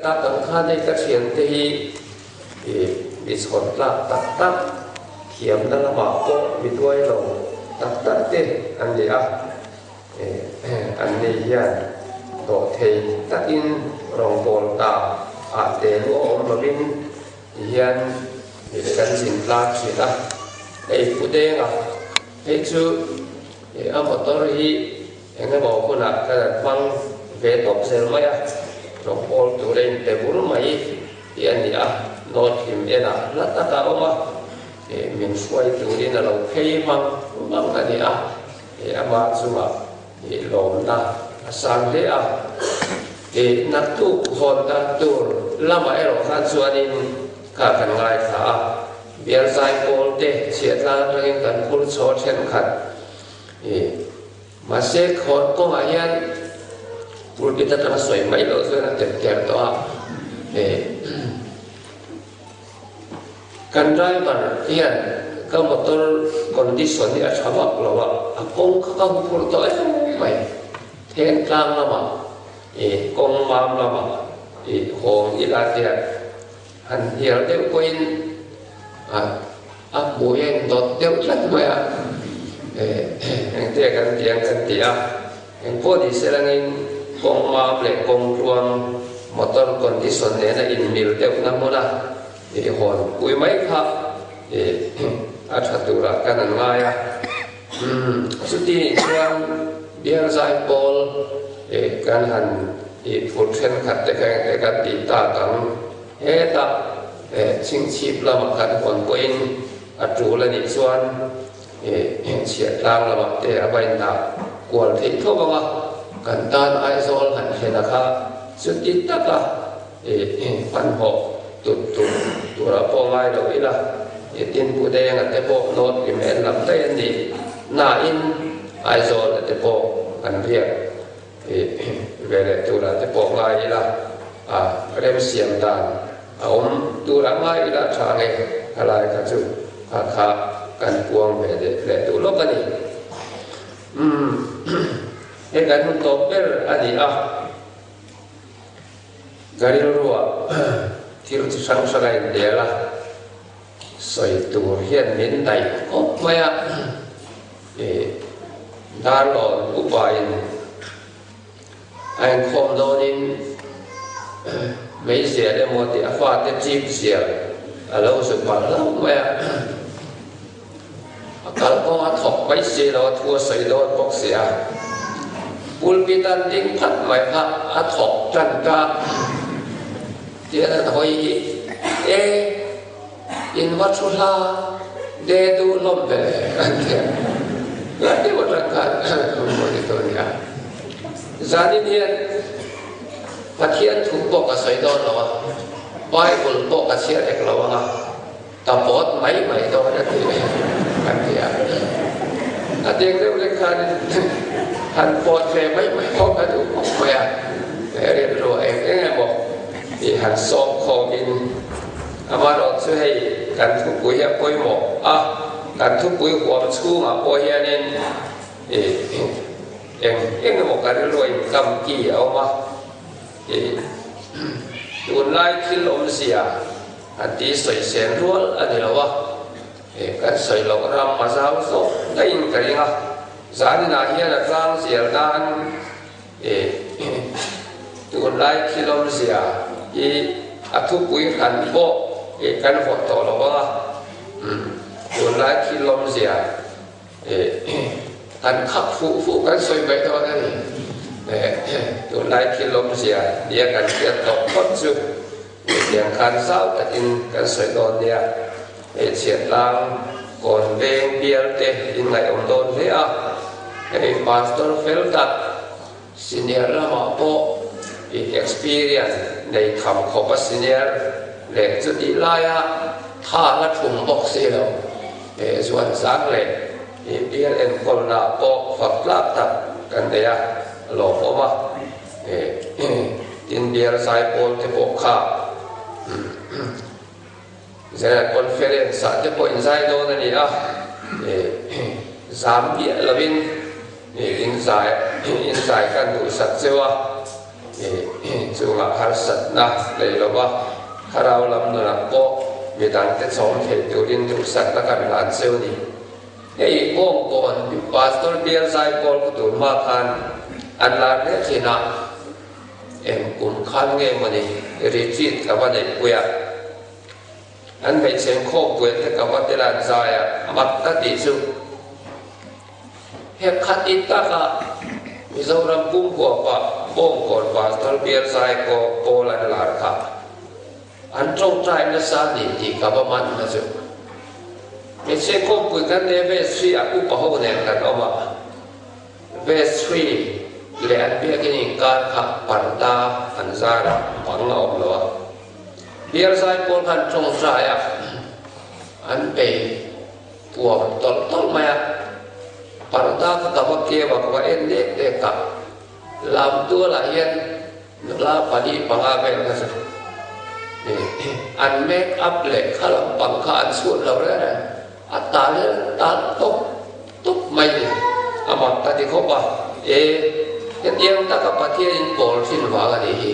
Tak ang khan hei ka thiante hi mi chhawn tlak tak tak, thiamna lamah pawh mi duai lo tak tak te an ni a. An ni hian dawhthei takin rawngbâwl ta ah te lu a awm lovin ti hian kan zin tlar thin a. Hei Pu Denga phei chu a motor hi Eng emaw hunah ka han hmang ve tawp zel mai a, rawngbawl tur a inpe bur mai hi a ni a, note hlim enah hla tak a awm a, min hruai turin a lo phei hmang hmang a ni a, ama chungah lawmna a sang hle a. Naktuk hawn dan tur lamah erawh khan chuanin kha kan ngaithla a, bial zai pawl te chhiatlan atangin kan phur chhaw thenkhat. Mahse khawn kawngah hian pulpit atanga sawi mai loh chuan a tep ter tawh a. Kan driver hian ka motor condition hi a tha vak lo a, a kawng kha ka huphurh tawh em mai. Then tlang lamah kawng mam lamah hawng ila tiah han hnial deuh pawhin A hmui a indawt deuh tlat mai a, engte kan ti ang kan ti a, engpawh ni se langin kawng mam leh kawng tluang motor condition nena inmil deuhna hmuna i hawn pui mai kha a tha turah kan an ngai a. Chuti nih chuan bial zai pawl kan han phur thenkhat te kha engte kan tih tak ang. Hetah chhingchhip lamah kan hawn pawhin a tul a nih chuan chhiah tlang lamah te a va indah kual theih tho ang a, kan tan Aizawl han thlen a kha chuti taka hmanhmawh tut tut turah pawh ngai lo ila, tin Pu Denga te pawh North rim en lam daih an nih nain Aizawl a te pawh an riak. Ve leh turah te pawh ngai ila, a remsiam dan a awm turah ngai ila tha nge khalai kha chu kha kha kan puang ve leh leh duh lawk a ni. Umm hei kan hun tawp ber a ni a, ka rilruah thil chi hrang hrang a inbel a, sawi tur hian min daih khawp mai a. Darlawn upain a inkhawm dawnin meizial emaw tih a fate chip zial a lo zu palh hlauh mai a. A kalkawng a thawk mai si lo a thu a sawi dawn bawk si a. Pulpit an ding phat mai kha a thawk tan ta. Tian an hawi hi e. In va thu hla de duh hlawm ve an ti a, la deuh atang khan an mawi ni tawh a nia. Zanin hian Pathian thu pawh ka sawi dawn lo a, Bible pawh ka chhiar ek lo ang a, ka pawt mai mai dawn a ti an ti a. A deng deuh lek khan han pawt ve mai mai pawh ka duh khawp mai a, rilru eng eng emaw tih han sawm khawmin Amaherawh chu hei kan thupui hi a pawimawh a, kan thupui huam chhungah pawh hianin eng eng emaw ka rilru a inkam ki a awm a, tunlai thil awmzia han ti sawisel rual a ni lo a, kan sawi loh ram a zau zawk daihin ka ring a, zaninah hian a tlang zial nan Tunlai thil awmzia hi a thupui hran pawh kan hawh tawh lo ang a, tunlai thil awmzia kan khap fuh fuh kan sawi mai dawn a ni. Tunlai thil awmzia nia kan hriat tawh phawt chu hetiang khan zau takin kan sawi dawn nia. Hmeichhiat tlang kawn veng bial te inngaihawm dawn hle a, hei pastor fel tak senior lamah pawh i experience nei tham khawp a senior leh chutih laia tha la thum bawk si lo zuan zang leh i bial enkawlna pawh fak tlak tak kan nei a lawmawm a tin bial zaipawl te pawh kha General Conference ah te pawh inzai dawn a ni a, zam miah lovin inzai inzai kan duhsak cheu a. Chungah harsatna nei lova thlarau lam nunah pawh midangte chhawm thei turin duhsakna kan hlan cheu ni. Hei Bawngkawn Pastor Bial Zaipawl khaw tur hma khan an lar hle thin a, eng kum khan nge mawni retreat ka va neihpui a, an hmeichhe inkhawmpui te ka va tel a an zai a, mak ka tih chu he khati taka Mizoram pum huapa Bawngkawn Pastor Bial Zaipawl an lar kha. An tawngtai nasa ni tih ka va man na chu. Hmeichhe kawngpui kan nei verse 3 a upa ho nen kan awm a, verse 3 leh an biakin inkar kha parda an zar a, bang a awm lo a. Bial zaipawl khan tawngtai a, an bei puam tawlh tawlh mai a, parda kha ka va keu a, ka va en dek dek a, lamtualah hian Nula pali panga vel kha chu an make up leh kha lampang kha an chhut lo reng reng, a tal hian tal tawp tawp mai ni, a mak ka ti khawp a, e hetiang taka Pathian in pawl thin vang a nih hi,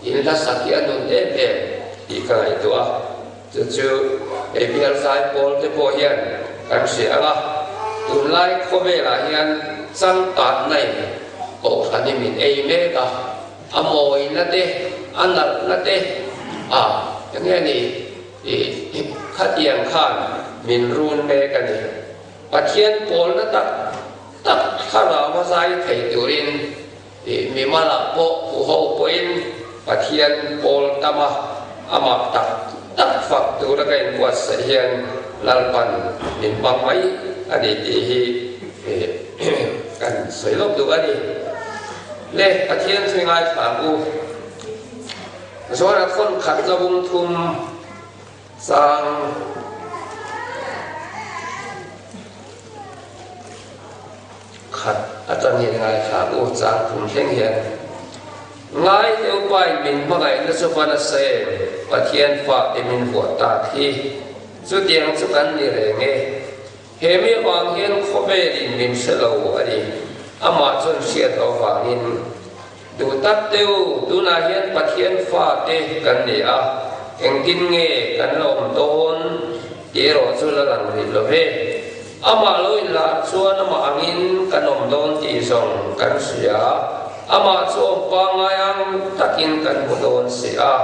in hlasak hi a nun em em tih ka ngaihtuah a, chu chu hei bial zai pawl te pawh hian kan hria ang a, tunlai khawvelah hian changkanna in Kohhran hi min ei mek a, a mawina te, a nalhna te, a enge ni i khatiang khan min run mek a ni. Pathian pawlna tak tak thlarau a zai thei turin i mimalah pawh huho pawhin Pathian pawl tama amah tak tak fak tura ka inbuatsaih hian Lalpan min hmang mai a ni tih hi Kan sawi lawk duh a ni. Le, Pathian chu i ngaithla ang u. Zawna thawn khat zawng thum chang khat atangin i ngaithla ang u, chang thum thleng hian. Ngai deuh pain min hmangaihna chu va nasa em, Pathian fate min vuah tak hi. Chutiang chu kan ni reng e. He mi avang hian khawvelin min hre lo a ni. Amah chuan hriat loh avangin, Duh tak te u, tunah hian Pathian fate kan ni a, engtin nge kan la awm dawn tih erawh chu la lang rih lo ve. Amah lo inlar chuan amah angin kan awm dawn tih zawng kan hria. Amah chu awm pangngai ang takin kan hmu dawn si a.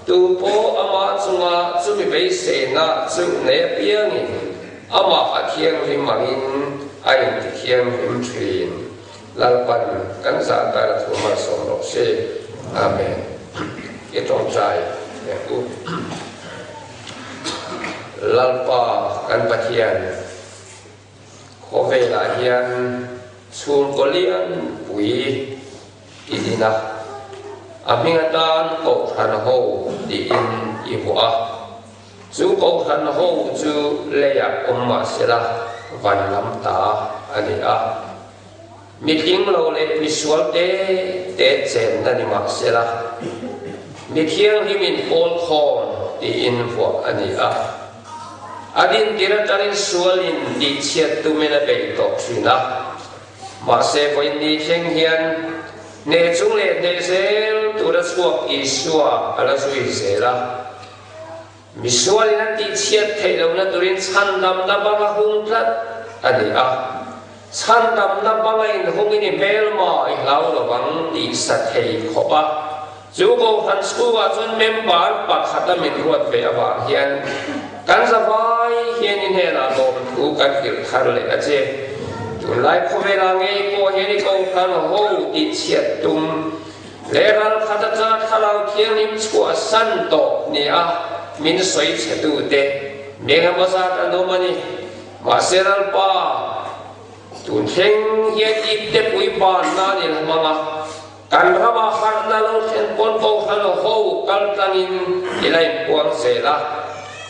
Tu pawh amah chunga chumi beiseina chu nei apiangin amah a thianghlim angin a intithianghlim thin. Lalpan kan zah tan a thu malsawm rawh se. Amen. I tawngtai reng u. Lalpa kan Pathian, khawvelah hian chhungkaw lian pui i din a, a hming atan Kohhran ho tiin i vuah a. Chu Kohhran ho chu leiah awm mah sela van lam ta a ni a. Mitling lo leh misual te te chenna ni mah sela, mi thianghlimin pawl khawm tiin vuah a ni a. A dintir atangin sualin tihchhiat tumin a bei tawh thin a. Mahse vawiin thleng hian hneh chung leh hneh zel tura chhuak Isua a la zui zel a. Misualin a tihchhiat theih lohna turin chhandamna banga hung tlat a ni a. Chhandamna banga inhungin i hmelma i hlau lovang tih sa thei khawp a. Chu Kohhran chhungah chuan member pakhata min ruat ve avang hian kan zavai hian i hnenah lawmthu kan hrilh thar leh a che. Tunlai khawvelah ngei pawh hian i Kohhran ho tihchhiat tum leh ral khat atanga thlarau thianghlim chhuahsan tawh nia min sawi chhetute meng emaw zat an awm a ni. Mahse Lalpa, tun thleng hian ipte pui ban nan i la hmang a. Kan ramah harhna lo thlen pawn Kohhran ho kal tlangin i la inpuang zel a.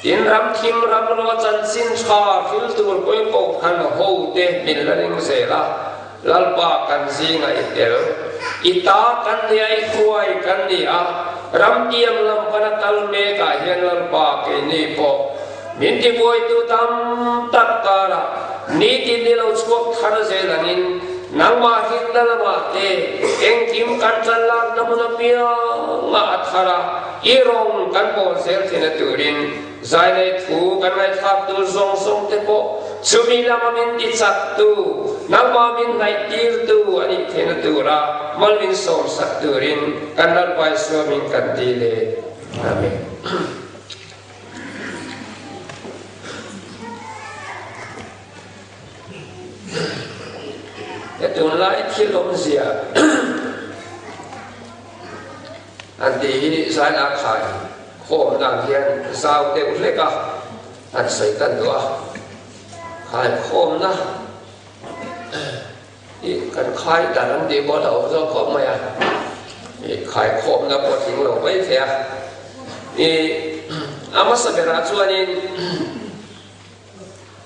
Tin, ram thim ram lo chanchin tha hril tur pawhin Kohhran ho te min la ring zel a. Lalpa kan zingah i tel. I ta kan ni a, i hruai kan ni a. Ram tiam lam pana kal mekah hian Lalpa keini pawh min tibuaitu tam tak karah nitin ni lo chhuak thar zel angin. Nangmah hlimna lamah te engkim kan tan lakna hmun apiangah a thar a, i rawng kan bawl zel theihna turin zai leh thu kan ngaihthlak tur zawng zawng te pawh chumi lama min tichaktu, nangmah min hnaihtirtu a nih theihna tura mal min sawmsak turin kan Lalpa Isua min kan ti le. Amen. He tunlai thil awmzia an tih hi Zaina khai khawm dan hian zau deuh hlek a, an sawi tan duh a. Khai khawmna hi kan khai dan an tih pawh a hlauhawm zawk khawp mai a, khai khawmna pawh a tling lo mai thei a. A hmasa berah chuanin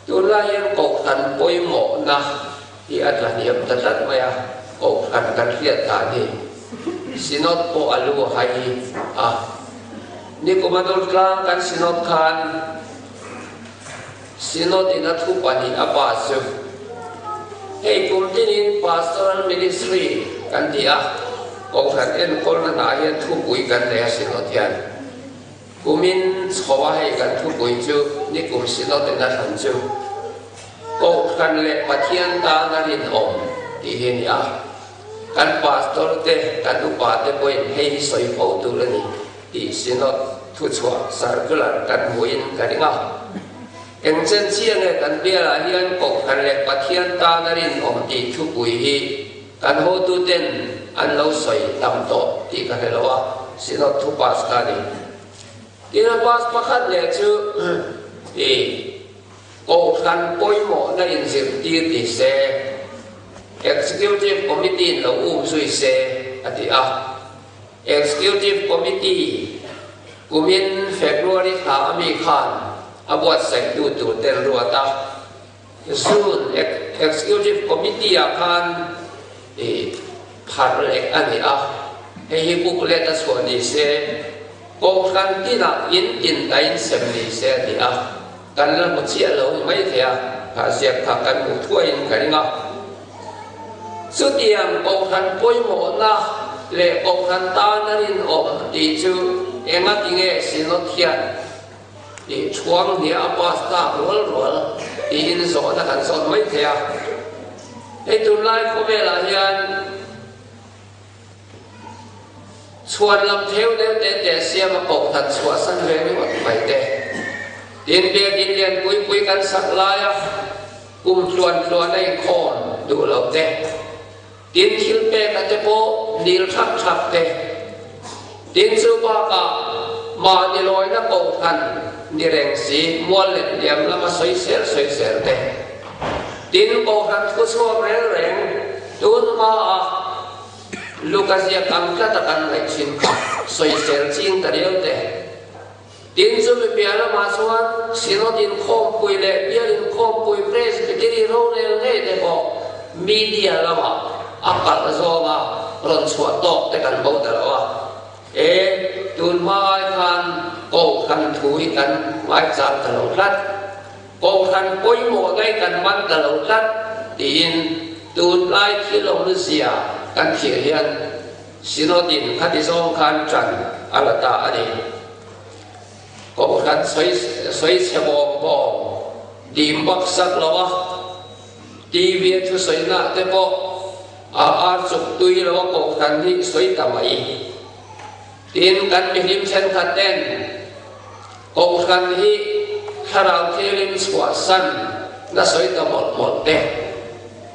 Tunlai hian kohhran pawimawhna hi a tla hniam ta tlat mai a, kohhran kan hriat dan hi Synod pawh a lu a hai a. Nikum a dul tlang kan Synod khan Synod in a thu pahnih a pass chu hei kum tinin Pastoral Ministry kan ti a, kohhran enkawlna hnah hian thupui kan nei a Synod hian. Kumin chho a hei kan thupui chu nikum Synod in a thlan chu Kohhran leh Pathian tan a rinawm tih hi a ni a. Kan Pastor te, kan upa te pawhin hei hi sawi fo tur a ni tih Synod thuchhuah circular kan hmuhin ka ring a. Eng chen chiah nge kan bialah hian Kohhran leh Pathian tan a rinawm tih thupui hi Kan hotuten an lo sawi tam tawh tih ka hre lo a, Synod thu pass ka ni. Tin a pass pakhat leh chu i Kohhran pawimawhna inzirtir ti se, Executive Committee in lo um zui se a ti a. Executive Committee kumin February thla ami khan a buatsaihtu tur ten ruat a. June Executive Committee ah khan i pharh leh a ni a, hei hi booklet a chhuah ni se, Kohhran tinah in tin tain sem ni se a ti a, kan la hmu chiah lo mai thei a, kha ziak kha kan hmuh thuaiin ka ring a. Chutiang Kohhran pawimawhna leh Kohhran tan a rinawm tih chu engatinge Synod hian Tih chhuang nia a pass tak rual rual tiin zawhna kan zawt mai thei a. Hei tunlai khawvelah hian chhuan lam theu deuh te te siam a koh hnan chhuahsan ve ringawt mai te. Tin biakin lian pui pui kan sak laia kum tluan tluan a inkhawm duh lo te. Tin thil pek a te pawh dil thak thak te. Tin chu bakah mahni lawina kohhran ni reng si mual let liam lama sawisel sawisel te. Tin kohhran thu chhuak reng reng tun hma a Luka ziak ang tlat a kan ngaih thin kha sawisel ching ta riau te. Tin chu mi piah lamah chuan Synod inkhawmpui leh Bial inkhawmpui Presbytery rorel ngei te pawh media lamah a kalh zawnga rawn chhuah tawk te kan bo ta lo a. E, tun hma ai khan Kohhran thu hi kan ngaichang ta lo tlat, Kohhran pawimawh daih kan man ta lo tlat tiin tunlai thil awmzia kan thlir hian Synod in khati zawng khan ṭan a la ta a ni. Kohhran sawi sawi chhe bawm bawm dim bak sak lo a, TV a thusawinak te pawh a ar chuk tui lo a kohhran hi sawi ta mai. Tin, kan mihlim thenkhat ten kohhran hi thlarau thianghlim chhuahsan na sawi ta mawlh mawlh te.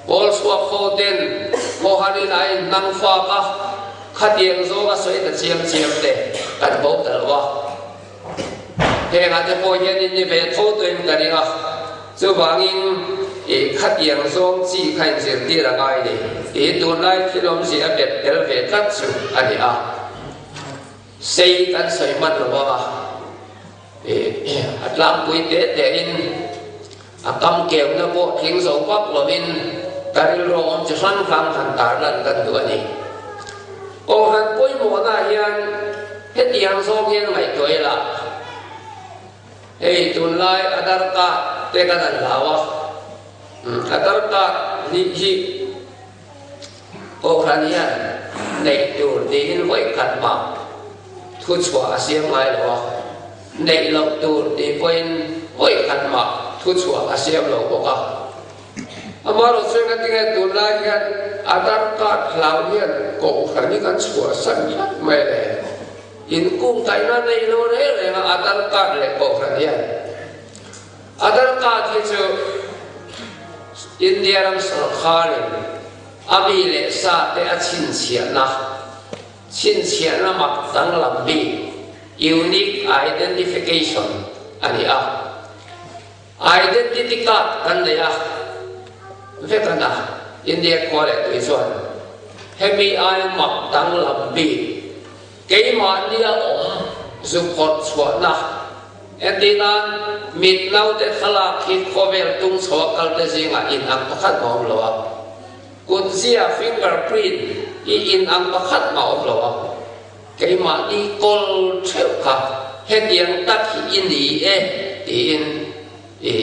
Pawl chhuak ho ten khawharin a inhnang fak a, khatiang zawnga sawi ta chiam chiam te kan bo ta lo a. Hengah te pawh hian in ni ve tho tuin ka ring a, chuvangin i khatiang zawng chi kha inzirtir a ngai ni tih tunlai thil awmzia a bet tel ve tlat chu a ni a. Sei kan sawi hman lo bawk a, a tlangpui teh tehin a kam keuna pawh tling zo vak lovin ka rilru awm chi hrang hrang han tarlan kan duh a ni. Kohhran pawimawhna hian hetiang zawng hian ngaihtuah ila, hei tunlai Aadhaar card te kan han hlau a, Aadhaar card nih hi. Kohhran hian neih tur tiin vawi khat mah thuchhuah a siam ngai lo a, neih loh tur tih pawhin vawi khat mah thuchhuah a siam lo bawk a. Amaherawh chu engatinge tunlai hian Aadhaar card hlau hian Kohhran hi kan chhuahsan tlat mai le? Inkungkaihna nei lo reng reng a Aadhaar card leh Kohhran hian. Aadhaar card hi chu India ram sorkarin a mi leh sa te a chhinchhiahna, chhinchhiahna mak danglam bik, unique identification, a ni a. Identity card kan nei a, vek a na, India khua leh tui chuan hemi ai mak danglam bik keimahni a awm zu phawrh chhuahna entirnan mit naute thlalak hi khawvel tung chho a kal te zingah in ang pakhat mah awm lo a, kutzia fingerprint hi in ang pakhat mah awm lo a. Keimahni kawl theuh kha hetiang tak hi i ni e tiin i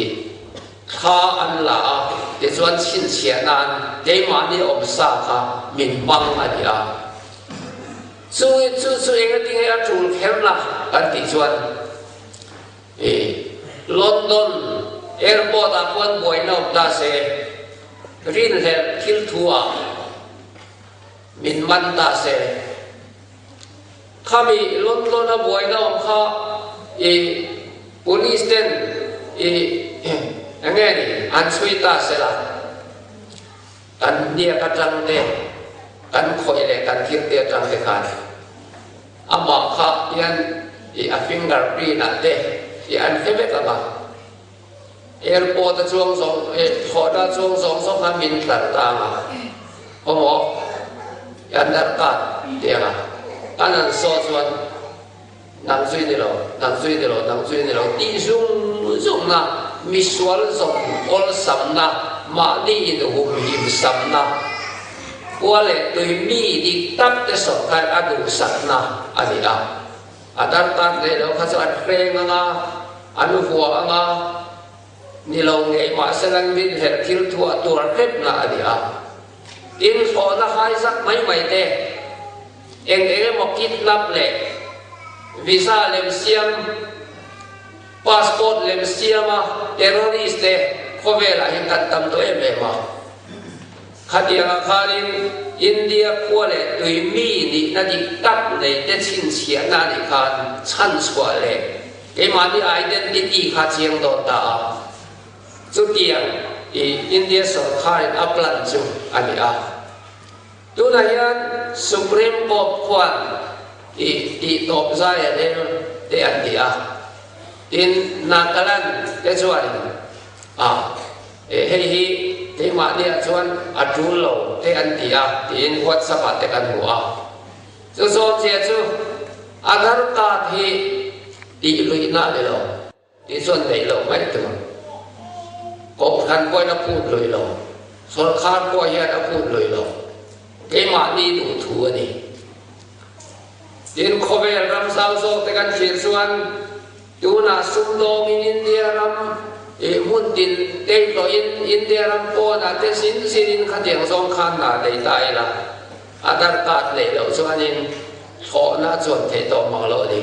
thla an la a, tichuan chhinchhiah nan keimahni awmsa kha min hmang a ni a. Chu chu chu engatinge a tul kher la kan tih chuan i London airport ah khuan buaina awm ta se rinhlelh thil thu ah Min man ta se. Khami London a buaina awm kha i police ten i enge ni an chhui ta se la. Kan hniak atang te, kan khawih leh kan thil te atang te khan amah kha hian i a finger print ah te i an hre vek ang a. Airport a chuang zawng eh thlawhna chuang zawng zawng kha min tlar ta ang a, khaw an dar kat tih ang a, an han saw chuan nang zui ni lo, nang zui ni lo, nang zui ni lo tih zung zung na, misual zawng awlsam na, mahni in humhim sam na, khua leh tui mi dik tak te sawrkar a duhsak na a ni a. A dar tan leh lo kha chu an hreng ang a, an vuah ang a, ni lo ngei mahse lan min herh thil thuah tur hrepna a ni a. Tin, thlawhna hai zak mai mai te, eng eng emaw kidnap leh visa lem siam, passport lem siama terrorist te khawvelah hian kan tam tawh em em a. Khatiangah khanin India khua leh tui mi nihna dik tak nei te chhinchhiahna a nih khan chhanchhuah leh keimahni identity kha chiang dawn ta a. Chutiang i India sawrkharin a plan chu a ni a. Tunah hian Supreme Court khuan i tihtawp zai a rel te an ti a. Tin, Nagaland te chuanin a. Hei hi keimahniah chuan a tul lo te an ti a tiin WhatsApp ah te kan hmu a. Chu zawmzia chu Aadhaar card hi tih luihna a ni lo tih chuan neih loh mai tur. Kohhran pawhin a phut lui lo, sawrkhar pawh hian a phut lui lo. Keimahni duhthu a ni. Tin, khawvel ram zau zawk te kan thlir chuan Tunah sumdawngin India ram ih hmun tin tei hlawhin India ram pawnah te zin zinin khatiang zawng khan hna nei ta ila, a darkat neih loh chuanin thlawhna chuan theih tawh mang loh a ni.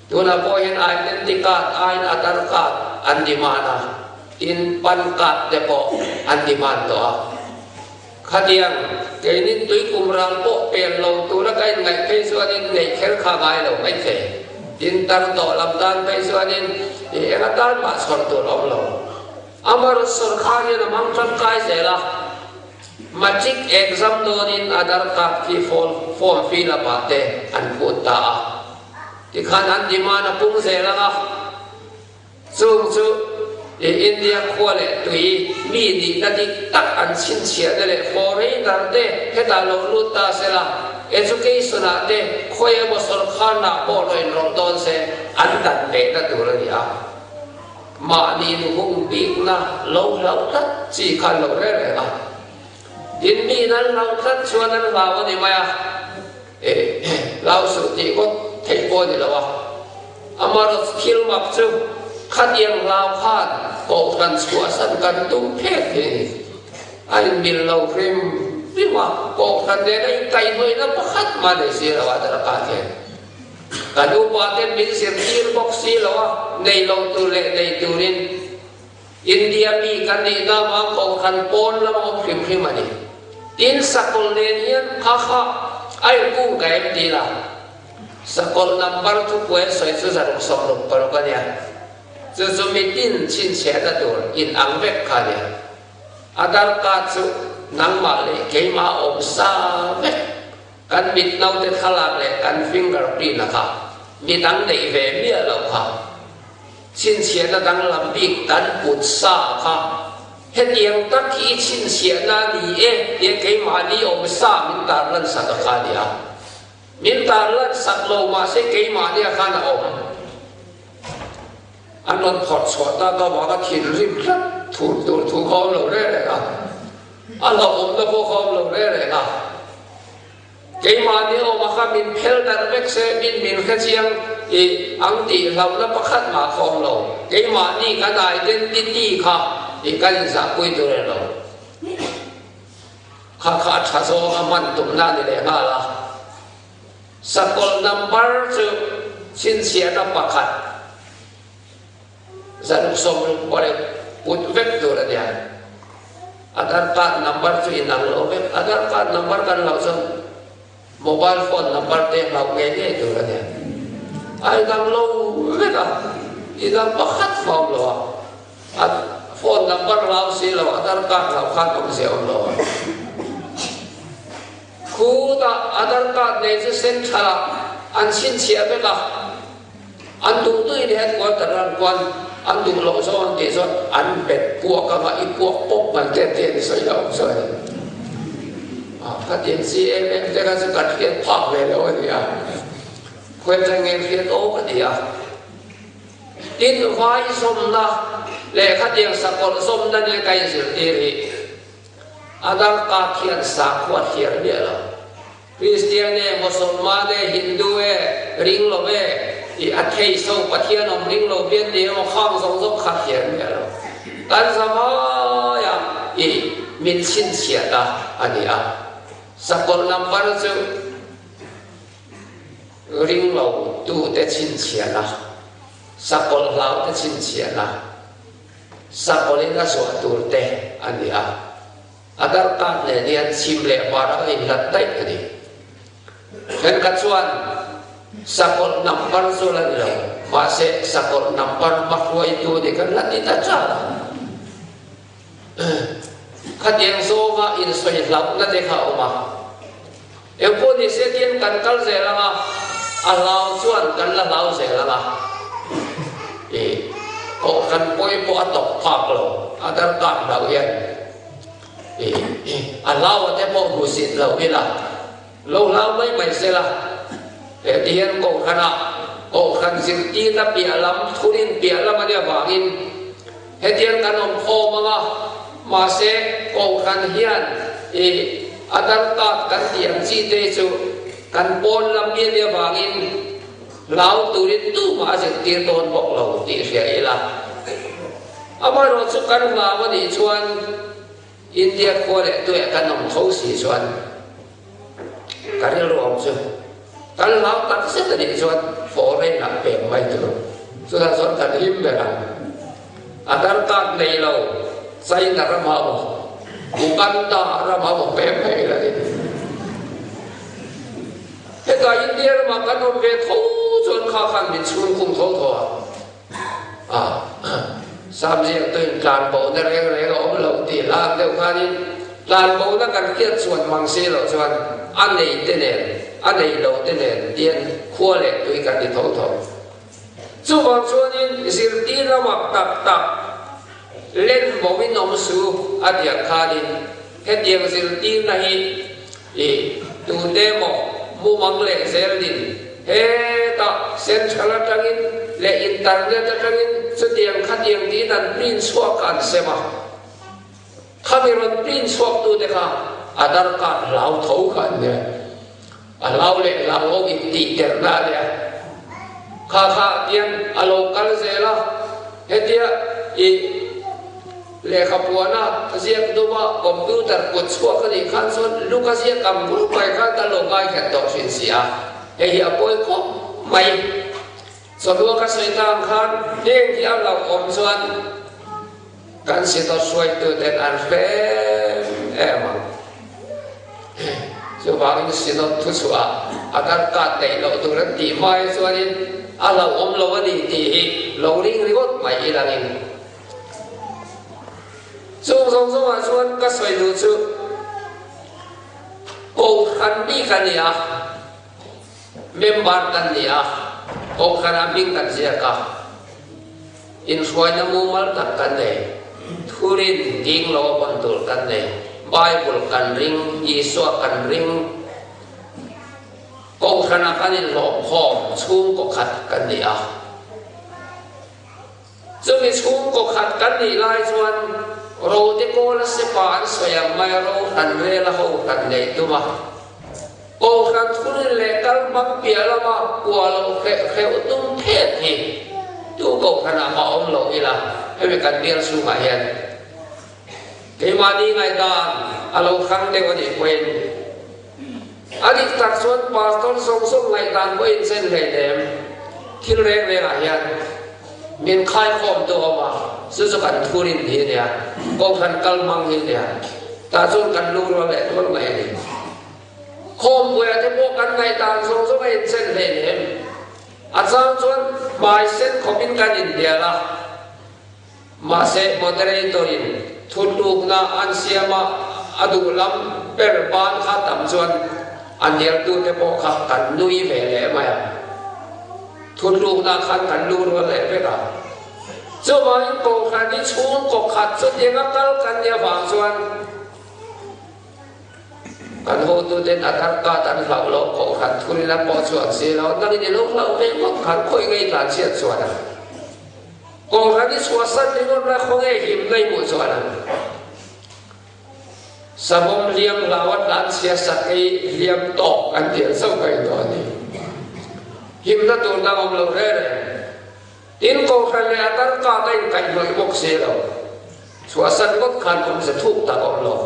Tunah pawh hian identity card aiin Aadhaar card an demand a, tin pan card te pawh an demand tawh a. Khatiang keinin tuikum ral pawh pel lo tura ka inngaih phei chuanin neih kher kha ngai lo mai thei. Tin tar tawh lam tan phei chuanin i eng atan mah chhawr tur a awm lo. Amarawt sawrkhar hian a mang tangkai zel a, Matric exam dawnin Aadhaar card khi form fill up ah te an phut ta a, tikhan an demand a pung zel ang a. Chung chu i India khua leh tui mi nihna dik tak an chhinchhiahna leh foreigner te hetah lo lut ta se la, education ah te khawi emaw sawrkharna pawh lo inrawlh dawn se an dan behna tur a ni a. Mahni nuhung bikna lo hlauh tlat chi kha an lo reng reng a. Tin, miin an hlauh tlat chuan an hlau a ni mai a. Hlau suh tih ngawt theih pawh a ni lo a, amarawt thil mak chu khatiang hlau khan kohhran chhuahsan kan tum phek hi a ni. A inmil lo hrim. hrim a, kohhran nena inkaihhnawihna pakhat mah nei si lo a Aadhaar card hian. Kan upa ten min zirtir bawk si lo a, nei lo tur leh nei turin India mi kan nihna avang kohhran pawn lam a awm hrim hrim a ni. Tin, sakawlh nen hian kha kha a inkung ka em ti la? Sakawlh number thupuai sawi chu 166 a nia. Chu chu mitin chhinchhiahna tur inang vek kha a nia. Aadhaar card chu nangmah leh keimah awm sa vek. Kan mit naute thlalak leh kan finger print a kha midang neih ve miah loh kha. Chhinchhiahna danglam bik kan put sa kha hetiang tak hi i chhinchhiahna a ni e tia keimahni awm sa min tarlan sak a kha a ni a. Min tarlan sak lo mahse keimahnia khan a awm. An rawn phawrh chhuah tak avanga thinrim tlat thur tur thu kha awm lo reng reng a. A hlauhawmna pawh kha awm lo reng reng a. Keimahni awma kha min phel darh vek se, min min hre chiang i ang tih hlauhna pakhat mah kha awm lo. Keimahni kan identity kha i kan inzahpui tur reng lo. Kha kha a tha zawng a hman tumna a ni leh nghal a. Sakawlh number chu chhinchhiahna pakhat 166 put vek tur a nia. Aadhaar card number chu inang lo vek. Aadhaar card number kan loh chuan mobile phone number te hlauh ngei ngei tur a nia. A inang lo vek a, inang pakhat fawm lo a. A phone number hlau si lo, Aadhaar card hlau khan awmzia awm lo a. Khutah Aadhaar card nei chu central ah an chhinchhiah vek a, an duh duhin headquarter an kuan, an duh loh zawng an tih chuan an bet puak anga i puak pawp mai te te an sawi lo ang chu a ni. Khatiang chi em em te kha chu kan hriat phak ve lo a ni a, khuaitha nge hriat awk a ni a. Tin, vai zawmna leh khatiang sakawlh zawmna nia ka inzirtir hi Aadhaar card hian sakhua thliar miah lo. Kristian e, Mosolman e, Hindu e, ring lo e, i a thei so Pathian awm ring lo bian ni emaw khang zawng zawng kha thliar miah lo. Kan zavaia i min chhinchhiah ta a ni a. Sakawlh number chu ring lo tute chhinchhiahna, sakawlh hlaute chhinchhiahna. Sakawlhin a zuah tur te a ni a, Aadhaar card nen hian chhim leh hmar a inhlat daih a ni. Thenkhat chuan sakawlh number chu la ni lo, mahse sakawlh number hmahruaitu ni kan la ti ta char a. Khatiang zawnga insawi hlauhna te kha a awm a. Engpawh ni se tin kan kal zel ang a, a hlau chuan kan la hlau zel ang a. I kohhran pawi pawh a tawp phak lo, a darkar hlau hian i a hlau a te pawh hmusit lo ila, lo hlau mai mai sela. Heti hian kohhranah kohhran zirtirna piah lam, thurin piah lam a nih avangin Hetiang kan awm khawm ang a, mahse kohhran hian i Aadhaar card kan tih ang chi te chu kan pawn lam mi ania vangin hlau turin tumah a zirtir dawn bawk lo tih hria ila. Amaherawh chu kan hlau a nih chuan India khua leh tuiah kan awm tho si chuan ka rilru awm chu kan hlau tak zet a nih chuan foreign ah pek mai tur chutah chuan kan him ber ang. Aadhaar card nei lo China ram ho Uganda ram ho pek mai la ni. Hetah India ramah kan awm ve tho chuan kha khan min chhung khum tho tho a. A Samziak tuin tlanbohna reng reng a awm lo tih hlang deuh khanin tlanbohna kan hriat chhuan mang si loh chuan a nei te nen a nei lo te nen tian khua leh tui kan ti tho tho. Chuvang chuanin zirtir lamah tak tak len boin awm su a tiang khanin hetiang zirtirna hi I tute maw mumang leh zel din hetah central atangin leh internet atangin chutiang khatiang tiin an print chhuak kha an sem a, khami rawn print chhuak tute kha Aadhaar card hlau tho kha an nia, a hlau leh hlau ho intih derna a nia, kha kha tiang a lo kal zel a, hetia i. Lehkha puana ziak duma computer kut chhuak a nih khan chuan Luka ziak ang bul mai khan kan lo ngaikhat tawh thin si a, hei hi a pawi khawp mai. Chawlhua ka sawi ta ang khan heng hi a lo awm chuan kan sitawt hruaituten an hre em em ang. Chuvangin Synod thuchhuah a darkat neih loh tur an tih hmaia chuanin a hlauhawm lo a ni tih hi lo ring ringawt mai ilangin chung zawng zawngah chuan ka sawi duh chu Kohhran bik a ni a, member kan ni a, Kohhranah hming kan ziak a, inhruaina mumal tak kan nei, thurin ding lo a pawn tur kan nei, Bible kan ring, Isua kan ring, Kohhranah kan inhlawhkhawm chhungkaw khat kan ni a. Chumi chhungkaw khat kan nih lai chuan Rote Kawla sepa an sawi ang mai a ro hran rel a ho hran neih tum a. Kohhran thurin leh kal hmang piah lama kua lo hreh hreuh tum phet hi tu kohhranah mah awm lo ila hemi kan bial chhungah hian keimahni ngaihdan a lo hrang deuh a nih pawhin a dik tak chuan pastor zawng zawng ngaihdan pawh inchen hleinem thil reng rengah hian min khaikhawm tu awm a, chu chu kan thurin hi a nia, kohhran kal hmang hi a nia, tah chuan kan lungrual leh tual mai a ni. Khawmpuia te pawh kan ngaihdan zawng zawng a inchen hleinem, a chang chuan hmai sen khawpin kan inhnial a, Mahse, moderator-in thutlukna an siam a, a duh lam ber ban kha tam chuan a hnialtute pawh kha kan nui ve leh mai a. Thutlukna khan kan lu rual leh vek a. Chuvangin Kohhran hi chhungkaw khat chutianga kal kan nih avang chuan kan hotuten a darkat an hlauh loh Kohhran thurina pawh chu an si lo. Nangin i lo hlauh ve ngawt khan khawi ngei tlan chhiat chuan a. Kohhran i chhuahsan ringawt la khawnge himna i hmuh chuan ang. Savawm hliam hlau a tlanchhia sakei hliam tawk an tih ang zauh ka in tawh a ni. Himna tur dang awm lo reng reng. Tin Kohhran leh a darkat a inkaihhnawih bawk si lo. Chhuahsan ngawt khan awmze thuk tak awm lo.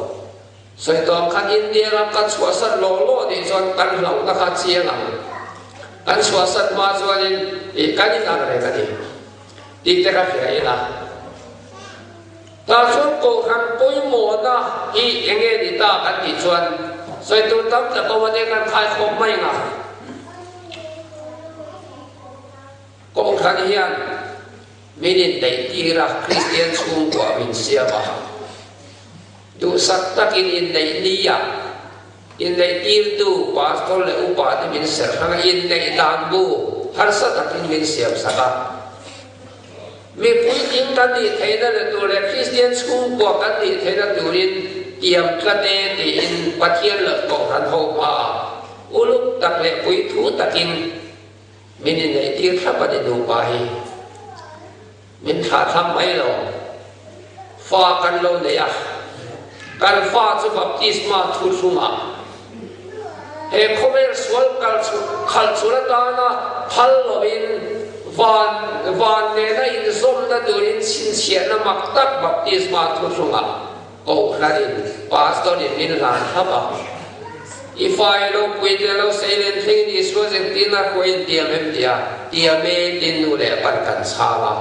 Sawi tawng khan India ram kan chhuahsan law law nih chuan kan hlauhna kha chiang ang. Kan chhuahsan hma chuanin ih kan in ang reng a ni tih te kha hria ila. Tah chuan Kohhran pawimawhna hi eng nge ni ta kan tih chuan sawi tur tam tak awm a te kan khaikhawm mai nga. Kohhran hian min inneih tir a, Kristian chhungkua min siam a. Duhsak takin inneih nia inneih tirtu pastor leh upa te min serh hrang a, inneih dan bu harsa takin min siam sak a. Mi puitling kan nih theihna leh tur leh Kristian chhungkua kan nih theihna turin tiam tlat e tiin Pathian leh Kohhran ho hmaah uluk tak leh puithu takin min inneih tir thlap a ni nupa hi. Min thlah thlam mai lo. Fa kan lo nei a, kan fa chu baptisma thu thlungah he khawvel sual kal khalh chhun atana phal lovin van van nena inzawmna turin chhinchhiahna mak tak baptisma thu thlungah Kohhranin Pastor-in min hlan thlap a. I fa i lo pui te lo sei len thlengin Isua zirtirna hruaiin tiam em tia tiam e tin nu leh pan kan chhang a.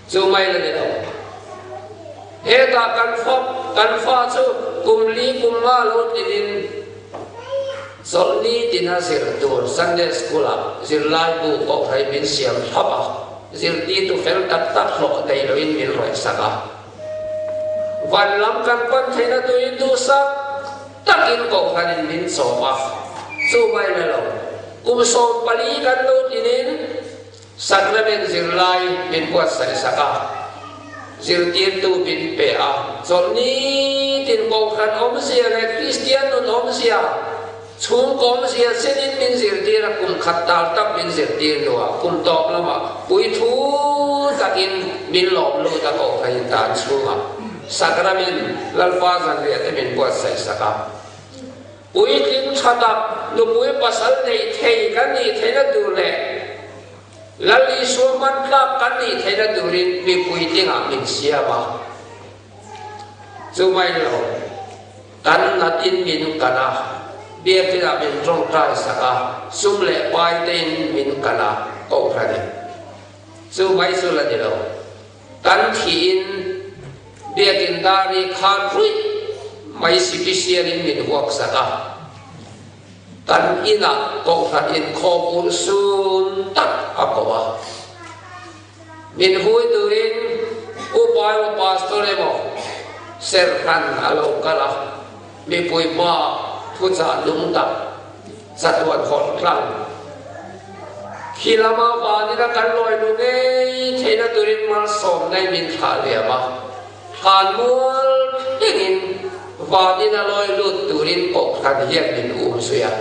Chu mai la ni lo. Hetah kan fa kan fa chu kum li kum nga lo tlinin chawlhni tina zir tur Sunday School-ah zirlai bu Kohhrain min siam thlap a. Zirtirtu fel tak tak hlawh nei loin min rawihsak a. Van lam kan pan theihna turin duhsak takin Kohhranin min chawm a, chu mai la lo. Kum 14 kan lo tinin Sacrament zirlai min buatsaih sak a, zirtirtu min pe a, chawlhni tin Kohhran awmzia leh Kristian nun awmzia, Chhungkaw awmzia chenin min zirtir a, kum khat tal tak min zirtir hnuah kum tawp lamah puithu takin min lawm lut a Kohhran tan chhungah Sakramin Lalpa zanriah te min buatsaih sak a. Puitling tha tak nupui pasal neih thei kan nih theihna tur leh Lal Isua hman tlak kan nih theihna turin mi puitlingah min siam a. Chu mai lo, kan nat in min kan a, biakin ah min tawngtai sak a, sum leh pai te in min kan a, kohhran in. Chu mai chu la ni lo. Kan thih in biakin dari khan ruih mai sipisial in min huak sak a, kan inah kohhran inkhawm urhsun tak a ko a. Min hui turin Upa emaw Pastor emaw serhran a lo kal a, mipui hmaah thuchah lung tak chatuan hawlh tlang. Khi lama vanin a kan lawi lu ngei theihna turin malsawmna in min thlah liam a, thlan mual thlengin vanin a lawi lut turin kohhran hian min um zui a.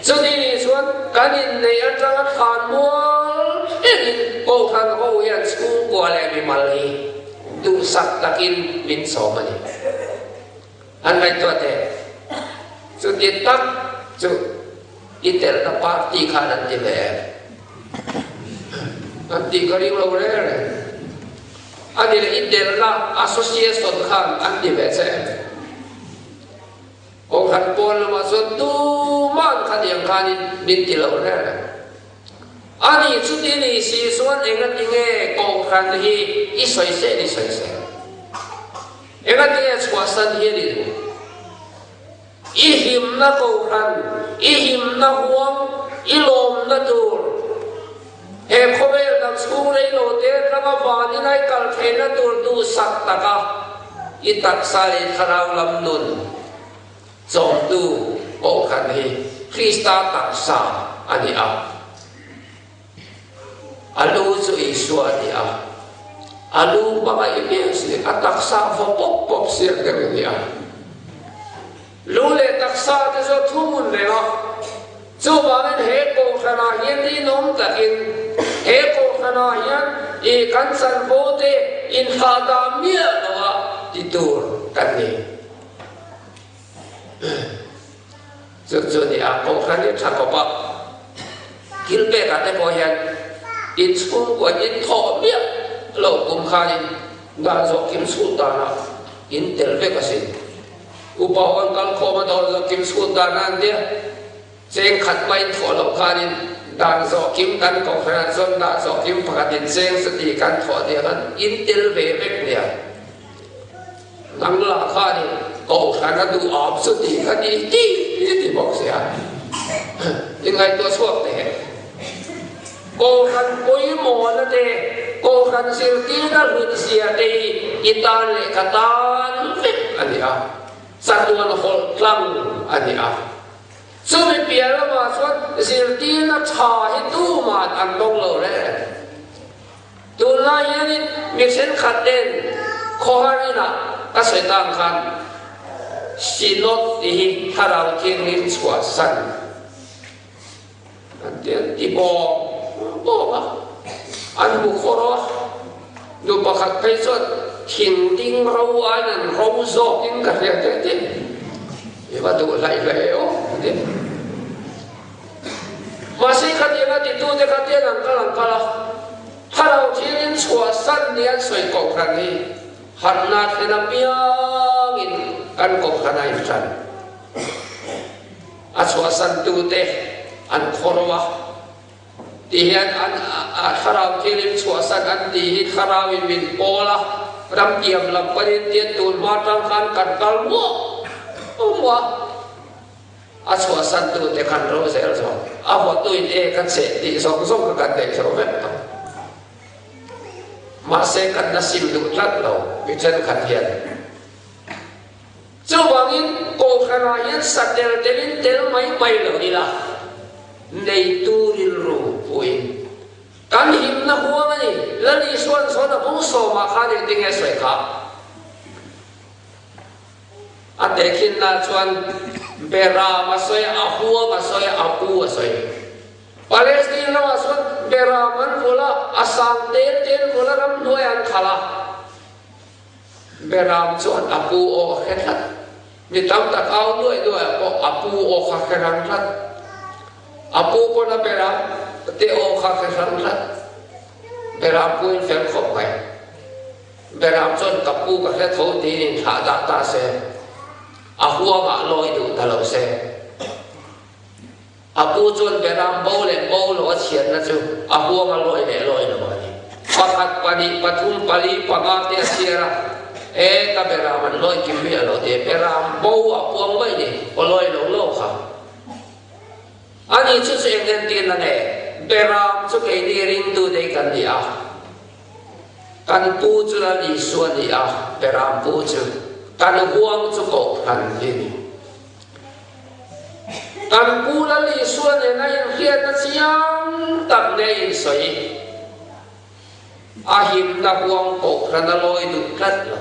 Chuti nih chuan kan inneih atanga thlan mual thlengin Kohhran ho hian chhungkua leh mimal hi duhsak takin min sawm a ni. An ngaihtuah teh. Chuti tak chu i telna party khan an ti ve em? An tih ka ring lo reng reng. A ni leh i telna association khan an ti ve che em? Kohhran pawn lamah chuan tuman khatiang khanin min ti lo reng reng. Ani chuti ni si chuan engati nge Kohhran hi i sawi sel i sawi sel? Engati nge chhuahsan hian i duh? I himna Kohhran, i himna huang, i lawmna tur, he khawvel dang chhung rei lo te atanga vanin a i kal theihna tur duhsak taka i taksa leh thlarau lam nun chawmtu Kohhran hi Krista taksa a ni a. A lu chu Isua a ni a, a lu hmanga i piang si, a taksa vaw pawp pawp siak deuh i ni a. Lu leh taksa te chu a thuhmun reng a, chuvangin he Kohhranah hian rinawm takin he Kohhranah hian i kan chanvo te inthahdah miah loa ti tur kan ni. Chu chu ni a, Kohhran hi tha khawp a, thil pekah te pawh hian inchhungkuan inthawh miah loh kum khanin dan zawh kim chhut danah in tel vek asin. Upa ho an kal khawm a dawn zawh kim chhut dan a an tia, cheng khat mah in thawh loh khanin dan zawh kim kan kohhranah chuan dan zawh kim pakhatin cheng chuti kan thawh nia khan in tel ve vek nia. Nang lah khanin kohhran a duh awm chu tih kha ni ti ti bawk sia. Inngaihtuah chhuak teh. Kohhran pawimawhna te, kohhran zirtirna hlutzia te hi i tan leh ka tan vek a ni a, chatuan hawlh tlang a ni a. Chumi piah lamah chuan zirtirna tha hi tuman an dawng lo reng. Tunlai hianin mi thenkhat ten khawhar inah ka sawi tang khan Synod tih hi Thlarau Thianghlim chhuahsan an ti an ti bawk bawk a, an hmu khawr a, nu pakhat phei chuan thing ding ro aiin an ro zawkin ka hria teh teh, i va duh hlaih hlaih e aw a ti. Mahse khatianga titute kha tian an kal an kal a, thlarau thilin chhuahsan ni an sawi kohhran hi harhna thlen apiangin kan kohhran a inhran. A chhuahsan tute an khawro a, tihian an thlarau thilin chhuahsan an tih hi thlarauin min pawl a, ramtiam lam panin tian tun hma tang khan kan kal muah muah a. A chhuahsan tute khan ro zel zawk, a hawtuin e ka cheh tih zawng zawng kha kan neih zo vek tawh. Mahse kan la sim duh tlat lo mi thenkhat hian. Chuvangin Kohhranah hian sa tel telin tel mai mai lo ila, neitu rilru puiin kan himna huang a ni. Lal Isua'n sawn a bung sawmah khan engtin nge sawi kha? A tehkhinna chuan Beram a sawi a, a huang a sawi a, a pu a sawi. Palestine ramah chuan Beram an vul a, a sang tel te an vul a, ramhnuai an khalh a. Beram chuan a pu aw a hre tlat. Mi tam tak au nuaih nuaih ah pawh a pu aw kha hre rang tlat. A pu pawn a Beram te aw kha hre rang tlat. Beram pu in fel khawp mai. Beram chuan ka pu ka hre tho tiin inthlah dah ta se, a huangah lawi duh ta lo se. A pu chuan beram bo leh bo lo a chhiatna chu a huanga lawi leh lawi lo a ni. Pakhat, pahnih, pathum, pali, panga te a chhiar a, E, ka beram an lawi kim miah lo tih beram bo a puang mai ni, aw lawi lo lo kha. Ani chu chu eng entirna nge? Beram chu keini ringtu te hi kan ni a, kan pu chu Lal Isua a ni a, beram pu chu kan huang chu kohhran hi a ni. Kan pu Lal Isua nena inhriatna chiang tak nge insawi? A himna huang kohhran a lawi duh tlat lo.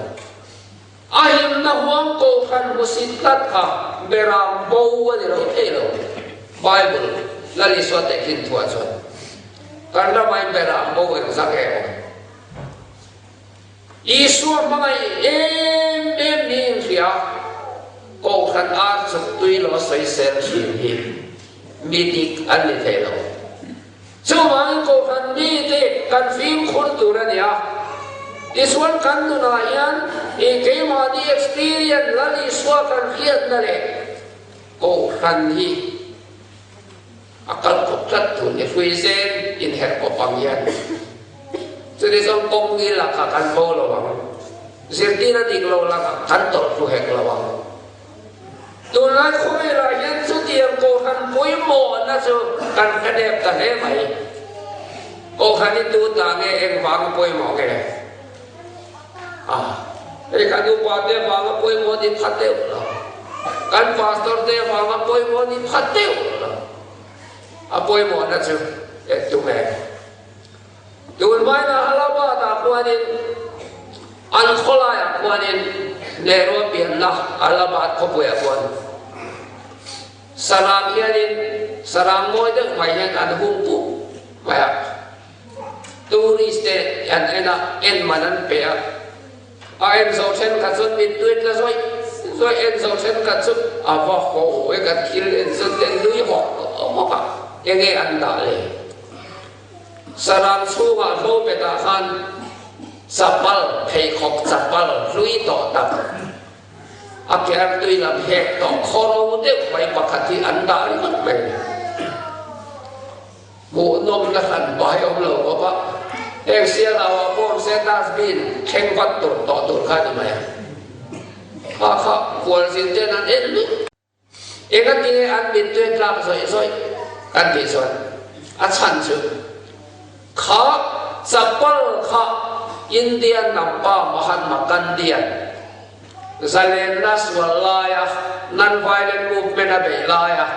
A himna huang kohhran hmusit tlat kha beram bo a ni lo thei lo. Bible Lal Isua tehkhin thuah chuan kan ramah in beram bo engzah nge awm? Isua hmangaih em em niin hria, Kohhran ar chuk tui lo sawisel thin hi mi dik an ni thei lo. Chuvangin Kohhran mite kan fimkhur tur a ni a. Tichuan kan nunah hian i keimahni experience Lal Isua kan hriatna leh Kohhran hi A kal kawp tlat tur ni hrui zen inherh kawp ang hian chuti chuan kawng ngil lakah kan bo lo ang, zirtirna dik lo lakah kan tawlh hlu hek lo ang. Tunlai khawvelah hian chutiang Kohhran pawimawhna chu kan hre dep ta hle mai. Kohhran hi tu ta nge engvanga pawimawh nge? A, hei kan upa te vanga pawimawh ni pha deuh lo. Kan pastor te vanga pawimawh ni pha deuh lo. A pawimawhna chu eng tu nge? Tun hmaina Allahabad-ah khuanin an khawlaiah khuanin Nehru-a pianna Allahabad khawpuiah khuan sarang hianin sarang mawi deuh mai hian an hung pup mai a. Tourist te an en a, en man an pe a. A en zo thenkhat chuan mittui tla zawih zawih, en zo thenkhat chu a va haw e kan thil en chuan te nui hawk hawk a, enge an dah le? Saram chhungah hlo petah khan chapal, pheikhawk chapal hlui tawh tak, a ke artui lam hek tawh khawro deuh mai pakhat hi an dah ringawt mai a ni. Hmuhnawmna hran bai awm lo bawk a, heng sial au ah pawh se dustbin thleng vat tur tawh tur kha a ni mai a. Kha kha khualzin ten an en luih. Engatinge an mittui tlak zawih zawih kan tih chuan a chhan chu kha chapal kha India nampa Mahatma Gandhi-a'n zalenna sual laia non-violent movement a beih laia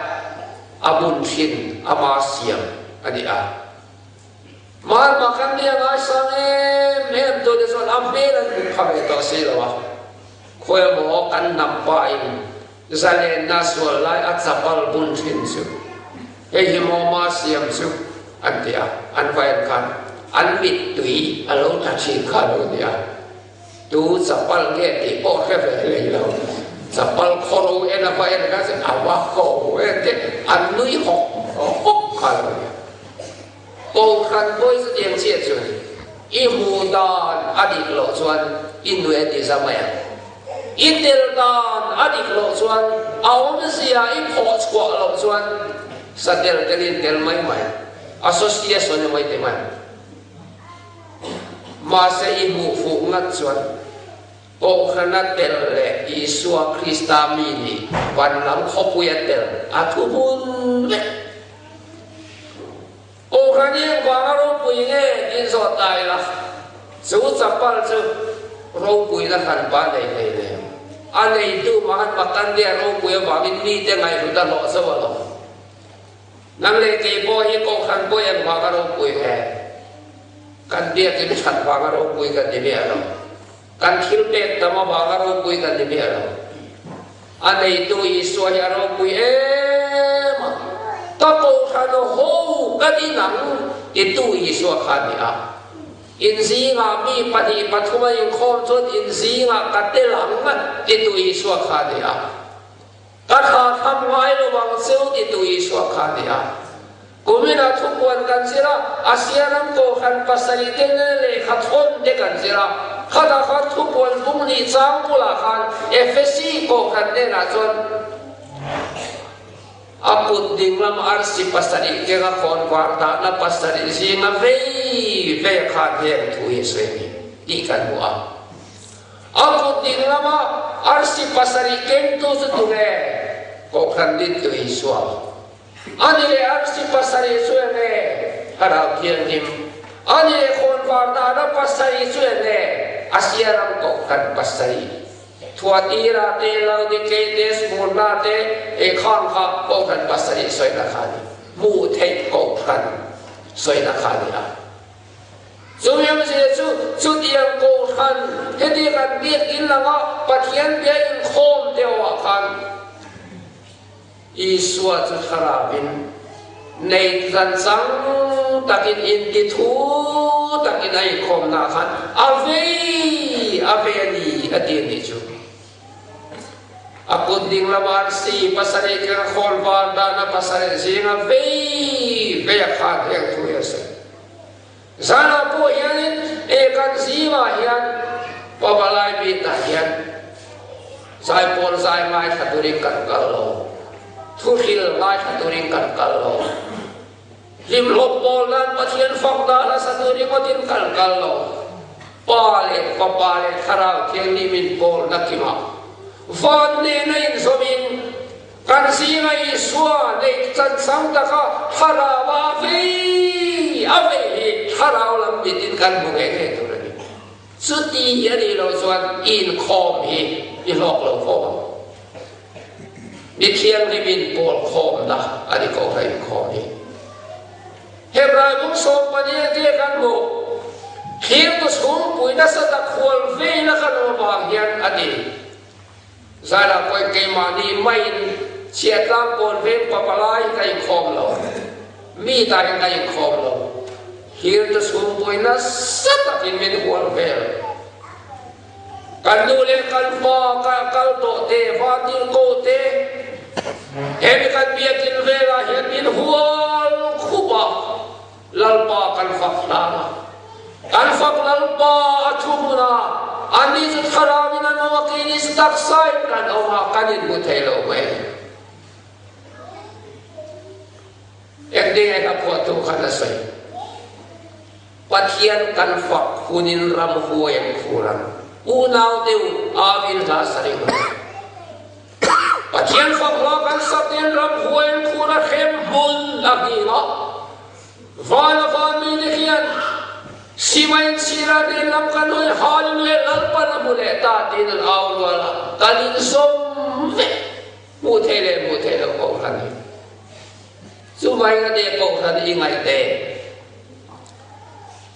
A bun thin ama siam a ni a. Mahatma Gandhi a ngaisang em em tu te chuan a hmel an hmu pha ve tawh si lo a. Khawi emaw kan hnam pa in zalenna sual lai a chapal bun thin chu hei hi maw ma siam chu an ti a, an va en khan an mittui a lo tla thin kha a lo ni a. Tu chapal nge tih pawh hre ve hlei lo. Chapal khawro en a va en kha chu a va ho em te an nui hawk hawk kha lo nia. Kohhran pawi chu tiang chiah chu i hmu dan a dik loh chuan i nui a ti za mai ang. I tel dan a dik loh chuan a awmzia i phawh chhuah loh chuan satel telin tel mai mai association emaw i ti mai ang. Mahse i hmuh fuh ngat chuan Kohhrana tel leh Isua Krista mi nih van lam khawpuia tel a thu hun vek. Kohhran hi engvanga ropui nge tiin zawt ta ila, chu chapal chu ropuina hranpa nei hlei hle. A neitu Mahatma Gandhi-a ropui avangin mite ngaihhlut a hlawh zo alawm. Nang leh kei pawh hi Kohhran pawh eng vanga ropui nge? Kan biakin that vanga ropui kan ni miah lo. Kan thil pek tam avanga ropui kan ni miah lo. A neitu Isua hi a ropui em a, ka Kohhran ho ka ni nang titu Isua kha a ni a. In zingah mi pahnih pathum a inkhawm chuan in zingah ka tel ang titu Isua kha a ni a. Ka thla tham ngai lo ang cheu ti tu Isua kha a ni a. Kuminah thupuan kan zir a, Asia ram Kohhran pasarih te nge lehkha thawn te kan zir a. Khatah khan thupuan bung nih chang bulah khan Efesi kohhran hnenah chuan a kut dinglam arsi pasarih kenga khawnvar dahna pasarih zinga vei vei khan heng thu hi a sawi a ni tih kan hmu a. A kut dinglama arsi pasarih kengtu chu tunge? Kohhran dintu Isua. A ni leh arsi pasarih chu eng nge? Thlarau Thianghlim. A ni leh khawnvar dahna pasarih chu eng nge? Asia ram kohhran pasarih. Thuatira te, Laodikei te, Smurna te, eh khang kha kohhran pasarih sawina kha a ni. Hmuh theih kohhran sawina kha a ni a. Chu awmzia chu chutiang kohhran heti kan biakinn langa Pathian bia inkhawm deuhah khan Isua chu thlarauin nei tlan chang takin inti thu takin a inkhawmnaah khan a vei a ve a ni a ti a nih chu. A kut ding lama arsi pasarih keng khawl var dahna pasarih zinga vei vei a khan heng thu hi a sawi. Zanah pawh hianin e kan zingah hian pavalai mitah hian zaipawl zai ngaithla turin kan kal lo, thuhril ngaithla turin kan kal lo, hlimhlawp pawl nan Pathian fak dah nasa tur ringawtin kan kal lo. Pa leh Fapa leh Thlarau Thianghlim in pawlna kimah van nena inzawmin Kan zinga Isua neih chansang taka thlarau a vei a vei hi thlarau lam mitin kan hmu ngei ngei tur a ni. Chuti hi a nih loh chuan inkhawm hi i hlawk lo fo ang. Mi thianghlim in pawl khawmna a ni ko kha inkhawm hi. Hebrai bung 14 te kan hmuh thirtu chhungpui nasa tak hual veina kan awm avang hian a ti. Zailah pawhin keimahni maiin chhiatlang pawn veng papalai hi ka inkhawm lo, mi ta hian ka inkhawm lo. Hirte chhungpui nasa takin min hual vel. Kan nu leh kan pa ka kal tawh te, vatil ko te, hemi kan biakin velah hian min hual khup a, Lalpa kan fak hlan a, kan fak Lalpa a thu hmun a, ani chu thlarauin an awm a, keini chu taksain kan awm a, kan inhmu thei lo mai. Engding eng a phuahtu khan a sawi? Pathian kan fak hunin ram huai an khur ang, unau deuh avin hla sa ring ang. Pathian fak hla kan sak hian ram huai an khur a hrem hmun a nghing a. Van a van mi te hian Sivain chhira nen lam kan hawi Hallelujah Lalpan a hmu leh ta tiin an au rual a, kan inzawm vek hmuh theih leh hmuh theih loh kohhran hi. Chuvangin a deh kohhran i ngaih teh.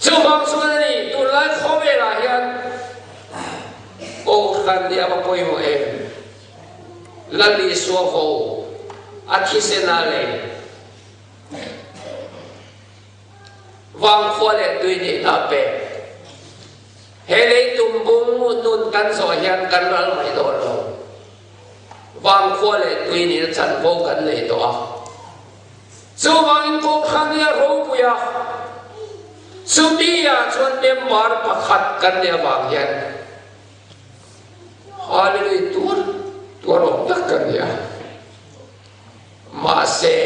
Chuvang chuan a ni, tunlai khawvelah hian Kohhran hi a va pawimawh em? Lal Isua ho a thisena leh vangkhua leh tui nihna a pek. He lei tumbung nun kan zawh hian kan ral mai dawn lo. Vangkhua leh tui nihna chanvo kan nei tawh a. Chuvangin Kohhran hi a ropui a, chumi ah chuan member pakhat kan nih avang hian Hallelujah tuar tuar awm tak kan ni a. Mahse,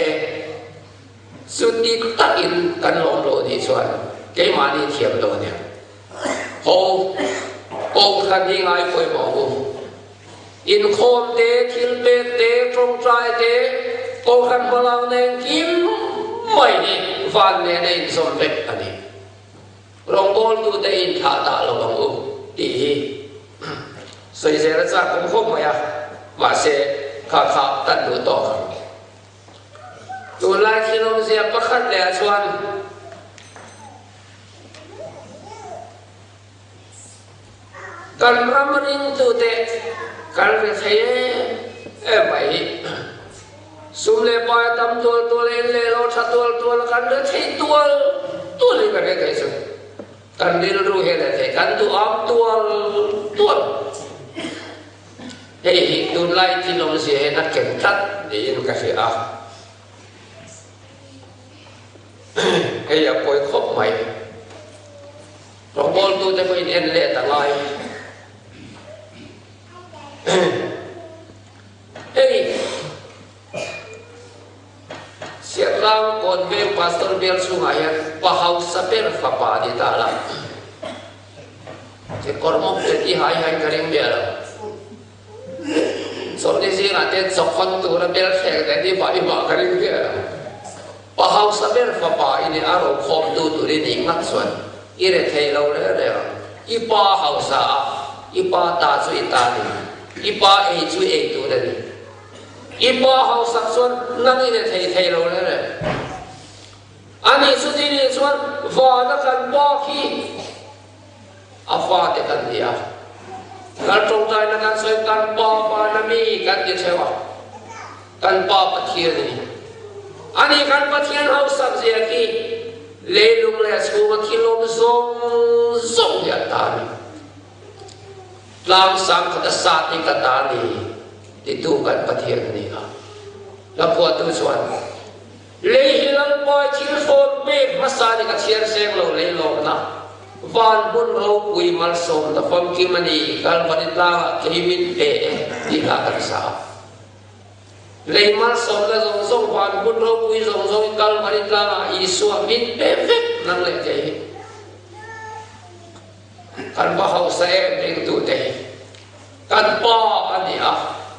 chuti takin kan lawm lo nih chuan keimahni thiam lo nia. Ho, Kohhran hi ngai pawimawh u. Inkhawm te, thilpek te, tawngtai te, kohhran hmalang nen kim mai hi van nen a inzawm vek a ni. Rawngbawltute inthlah dah lo ang u tih hi sawi zel a chak awm khawp mai a, mahse kha kha kan duh tawk ang. Tunlai thil awmzia pakhat leh ah chuan Kan ram ringtute kan hre thei em em mai hi. Sum leh pai a tam tual tual a, in leh lo tha tual tual a, kan hre thei tual tual hi kan hre thei chu. Kan rilru hi a hre thei, kan duham tual tual. Hei hi tunlai thil awmzia hian a ken tlat niin ka hria a. Hei a pawi khawp mai. Rawngbawltute pawhin en let a ngai. Hei Siatlang Kawnveng Pastor bial chhungah hian pa hausa ber fapa ni ta la. Kekawr mawp te ti hai hai ka ring miah lo. Chawlhni zingah te chawkhawn tura bel thleng te ni mah i mah ka ring miah lo. Pa hausa ber fapa i ni a rokhawmtu tur i nih ngat chuan i rethei lo reng reng ang. I pa hausa a, i pa ta chu i ta ni. I pa ei chu i ei tur a ni. I pa hausak chuan nang i rethei thei lo reng reng. Ani chu ti nih chuan vana kan pa khi a fate kan ni a. Kan tawngtaina kan sawi kan pa vana mi kan ti theuh a. Kan Pa Pathian a ni. Ani kan Pathian hausak zia khi leilung leh chhunga thil awm zawng zawng hi a ta a ni. Tlang sang khat a sat hi ka ta a ni titu kan Pathian a ni a. Hla phuahtu chuan, Lei hi Lalpai thil hrawn pek hmasa ni ka chhiar seng lo lei lawmna van hmun ropui malsawmna famkim a ni Kalvari tlangah kei min pe e tih hla kan sa a. Lei malsawmna zawng zawng van hmun ropui zawng zawng i Kalvari tlangah Isua min pe vek nang leh kei hi. Kan va hausa em ringtute hi. Kan pa a ni a,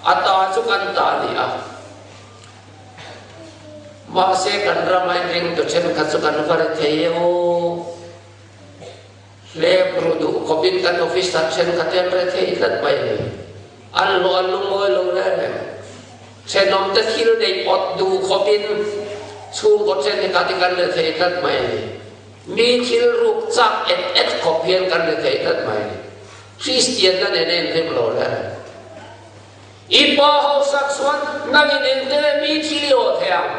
a ta chu kan ta a ni a. Mahse kan rama in ringtu thenkhat chu kan va ri thei e aw. Hlep ru duh khawpin kan officer thenkhat hi an re thei tlat mai a ni. An hlawh an lungawi lo reng reng. Thenawmte thil nei awt duh khawpin chhungkaw thenkhat hi kan re thei tlat mai a ni. Mi thil ruk chak et et khawp hian kan re thei tlat mai a ni. Kristianna nen a inrem lo reng reng. I pa hausak chuan nangin engte mi thil i awh thei ang?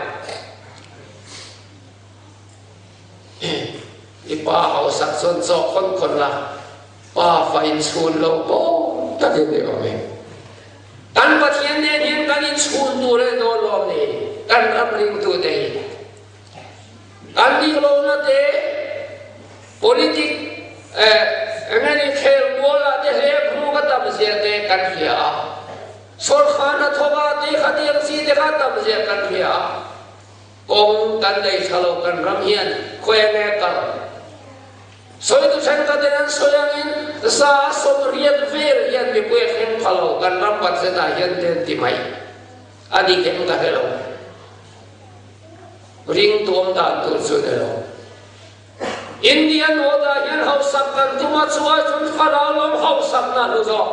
I pa hausak chuan chaw khawn khawn la, pa fa inchhun lo pawh takin i awm e. Kan Pathian nen hian kan inchhun tur e dawn lawm ni, kan ram ringtute hi. Kan dik lohna te, politic eh enge ni khel mualah te hlep hruk a tam zia te kan hria a, sawrkhar hnathawk ah te khatiang chi te kha tam zia kan hria a, kawng kan nei tha lo kan ram hian khawi enge kal. Sawitu thenkhat in an sawi angin 80% vel hian mipui a thleng pha lo kan ram budget ah hian te an ti mai. A dik em ka hre lo. Ring tuam dan tur chu ni lo. India nawtah hian hausak kan tum a, chu ai chuan thlarau lam hausakna hlu zawk.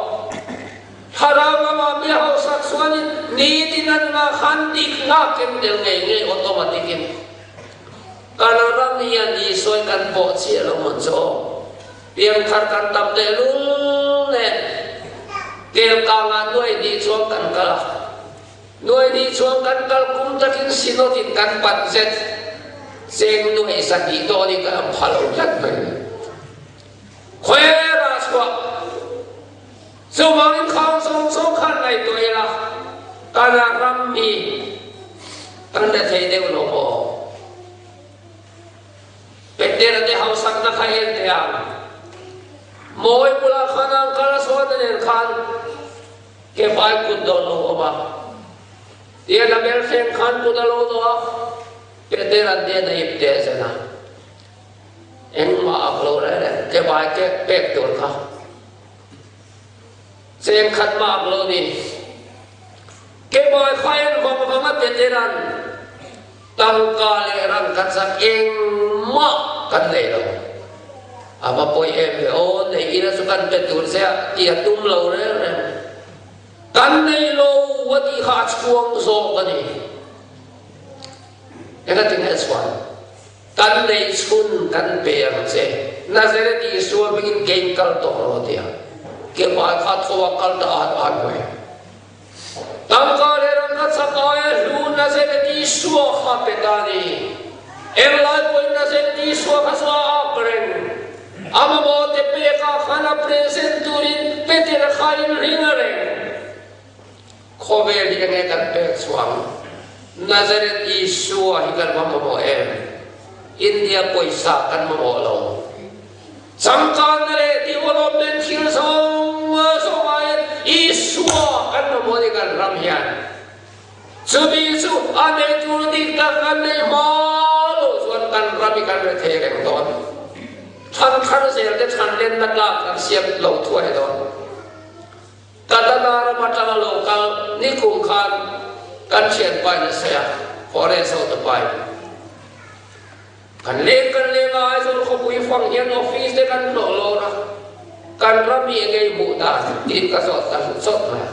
Thlarau lamah mi hausak chuanin nitin an ngah khan dikna ken tel ngei ngei automatic in. Kan ram hian Isua kan pawh chiah lo mawn chu aw. Piangthar kan tam tehlul nen Kelkangah nuai hnih chuang kan kal a. Nuai hnih chuang kan kal kum takin Synod in kan budget cheng nuai 200 dawn in kan am pha lo tlat mai. Khawiah chhuah chuvangin khang zawng zawng khan ngaihtuah ila kan ram hi kan la thei deuh lo maw? Petera te hausakna kha en teh ang. Mawi bulah khan ang kal a sawn a nen khan ke vai kut dawn lo awm a. Tian a bel thleng khan kut a lo dawh a, Petera'n nen a ip teh zen a. Engmah ak lo reng reng, ke vai kek pek tur kha. Cheng khat mah ak lo ni. Ke vai kha en vang vang a Petera'n Tangka leh rangkachak engmah kan nei lo. A va pawi em ve aw, nei ila chu kan pe tur che a ti a tum lo reng reng. Kan nei lo a tih kha a chhuang zawk a ni. Engati nge chuan kan neih chhun kan pe ang che, Nazareth Isua hmingin kein kal tawh rawh a ti a. Keimah kha tho a kal ta at at mai. Tangka leh rangkachak aia hlu Nazareth Isua kha pe ta a ni. Englai pawhin Nazareth Isua kha chu a ak reng. A mamawh te pekah khan a present turin Petera kha inring a reng. Khawvel hi enge kan pek chhuang? Nazareth Isua hi kan va mamawh em? India pawisa kan mamawh lo. Changkanna leh development thil zawng zawng aiin Isua kan mamawh a ni kan ram hian. Chumi chu a nei tur dik tak kan neih hma loh chuan kan ram hi kan rethei reng dawn. Thlan thar zel te thlan lenna tlak kan siam lo thuai dawn. Katana ram atanga lo kal nikum khan kan thianpa in a sawi a, Forest ho te pa in. Kan leng kan leng a, Aizawl khawpui fang hian office te kan hlawh lawr a, kan ram hi enge i hmuh dan tiin ka zawt ta hlut zawt mai a.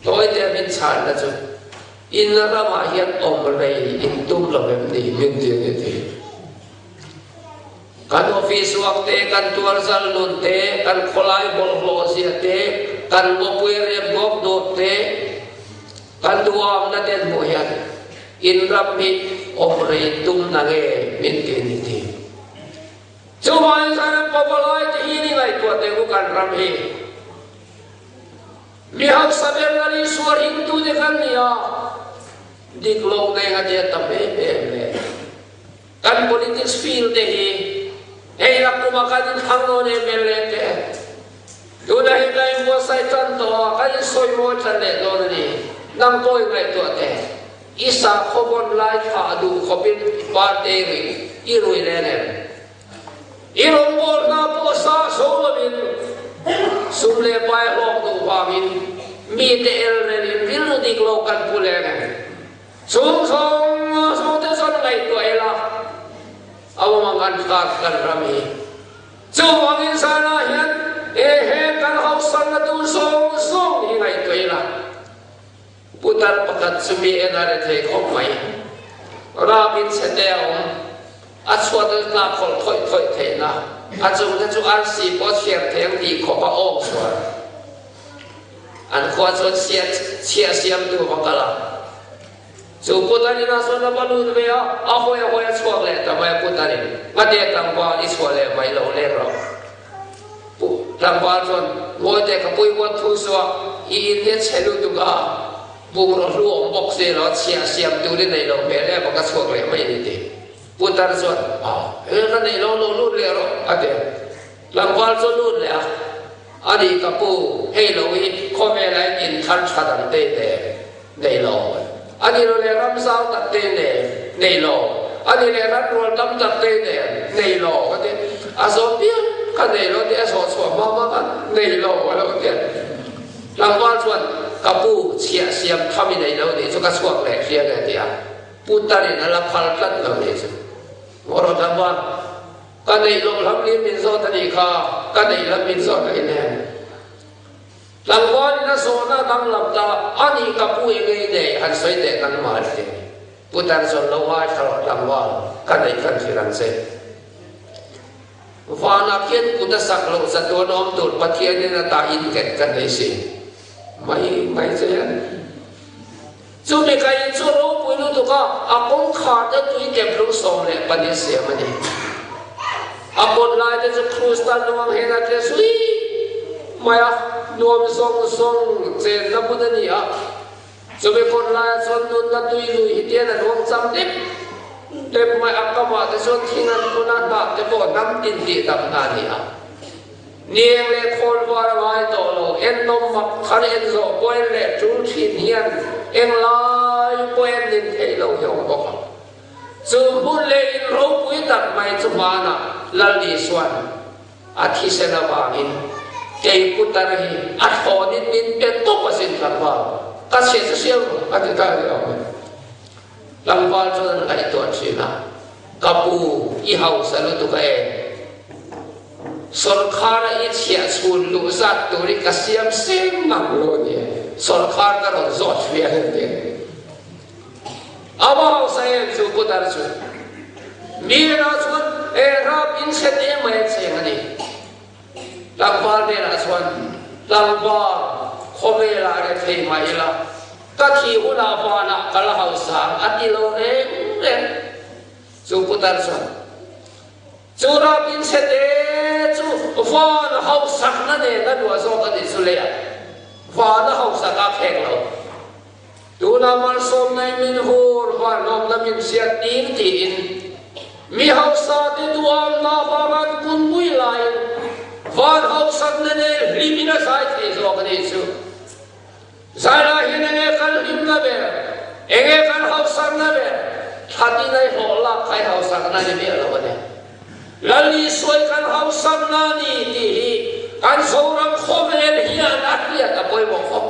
Tawite min chhanna chu in ramah hian awm rei in tum lo em ni min ti a ni ti. Kan office work te, kan tuarzal nun te, kan khawlai bawlhhlawh zia te, kan ngawpui rem bawk dawt te, kan duhamna te an hmuh hian in ram hi awm rei tum na nge min ti a ni ti. Chuvangin chuan an pavalai te hi ni ngaihtuah teh u kan ram hi. Mi hausa ber lal Isua ringtute kan ni a, dik lo neng a tia tam em em le. Kan politics field te hi hei la kuma kan inthlang nawn em em le te. Tuna hi ka inbuatsaih tan tawh a, kan insawimawi tan leh dawn a ni. Nang pawh i ngaihtuah teh. I sakhaw vawn lai thlah duh khawpin parte i ruih i rui len em? I rawngbâwl hna pawh sa so lovin sum leh pai hlawk duh vangin mite el relin rilru dik lo kan pu leng em? Chung zawng zawngte chuan ngaihtuah ila a awm ang an tlak kan ram hi. Chuvangin zanah hian he he kan hausanna tur zawng zawng hi ngaihtuah ila. Putar pakhat chu mi en a re thei khawp mai. Ram in chhe te a awm. A chhuat a tlak khawlh thawih thawih theihna. A chung te chu arsi pawh chhiar thei ang tih khawp a awm sual. An khua chuan chhiat chhiah siamtu va kal a. Chu putar inah chuan a va lut ve a, a hawi a hawi a chhuak leh ta mai a putar in ngate tlangval i chhuah leh mai lo leng rawh. Pu tlangval chuan, Ngawite ka pui huat thu suah, i in hi a chhe lutuk a, bungraw hlu awm bawk si lo, chhiah siam tur i nei lo hmel em a ka chhuak leh mai a ni ti. Putar chuan, A, he ka nei lo lo lut leh rawh, a ti a. Tlangval chu a lut leh a, A ni ka pu, hei lo hi khawvelah in in thar tha dang te nen nei lo, a ni lo leh ram zau tak te nen nei lo, a ni leh ram rual tam tak te nen nei lo ka ti. A zawh piang ka nei lo tih a zawh chhuah hma hma khan nei lo a lo ti a. Tlangval chuan, Ka pu, chhiah siam tham i nei lo nih chu ka chhuak leh hria nge ti a. Putarin a la phal tlat lo nih chu. Maw rawh tlangval? Ka neih loh lam lim min zawt a nih kha, ka neih lam min zawt a inem. Tlangvalin a zawhna a danglam ta, a nih ka pu eng ei nei han sawi teh nangmah a ti. Putar chuan lo ngaithla rawh tlangval, ka neih kan hrilh ang che. Vanah khian kut a sak loh chatuan awm tur Pathianin a tah innghet ka nei si. Mai mai che hian. Chumi ka in chu ropui lutuk a, a kawngkhar te tui kep lung 12 siam a ni. A kawt lai te chu Krustal nung ang hian a tle sui mai a, nuam zawng zawng chenna hmun a ni a. Chumi kawt laiah chuan nunna tui lui hi tian a luang cham dep dep mai a, kamah te chuan thing an phun a, hnah te pawh hnam tin tih tam hna a ni a. Nieng leh khawl var a ngai tawh lo, ennawm mak thar en zawh pawh en leh tul thin hian englai pawh en nin theih loh hi a awm bawk ang. Chu hmun leh in ropui tak mai chu hmanah Lal Isua'n a thisen avangin kei putar hi a thlawnin min pe tawp asin tlangval ka chhiat chu siam rawh a ti ta a ni awm e. Tlangval chuan an ngaihtuah thin a, Ka pu, i hausa lutuk a em? Sawrkhara i chhiah chhun luh zat turin ka siam seng ngang lo a ni. Sawrkhar ka rawn zawt hria hian ti a ni. A va hausa em chu putar chu. Mi erawh chuan e ram in chhe te mai a cheng a ni. Tlangval hnenah chuan tlangval khawvelah rethei mah ila ka thih hunah vanah ka la hausa ang a ti lo reng reng. Chu putar chuan Chu rapin chhete chu van hausakna nen a luah zawk a nih chu leiah van a hausak a khek lo. Tuna malsawmna in min hur, van lawmna min hriat tir tiin mi hausa. hausa te duhamna vanga an kunpui laiin van hausakna nen hlimin a zai thei zawk a nih chu. Zailah hian enge kan hlimna ber, enge kan hausakna ber, thla tin a i hlawh lak kha i hausakna ni miah lo a ni. Lal Isuai kan hausakna a ni tih hi kan Zoram khawvel hian a hriat a pawimawh khawp.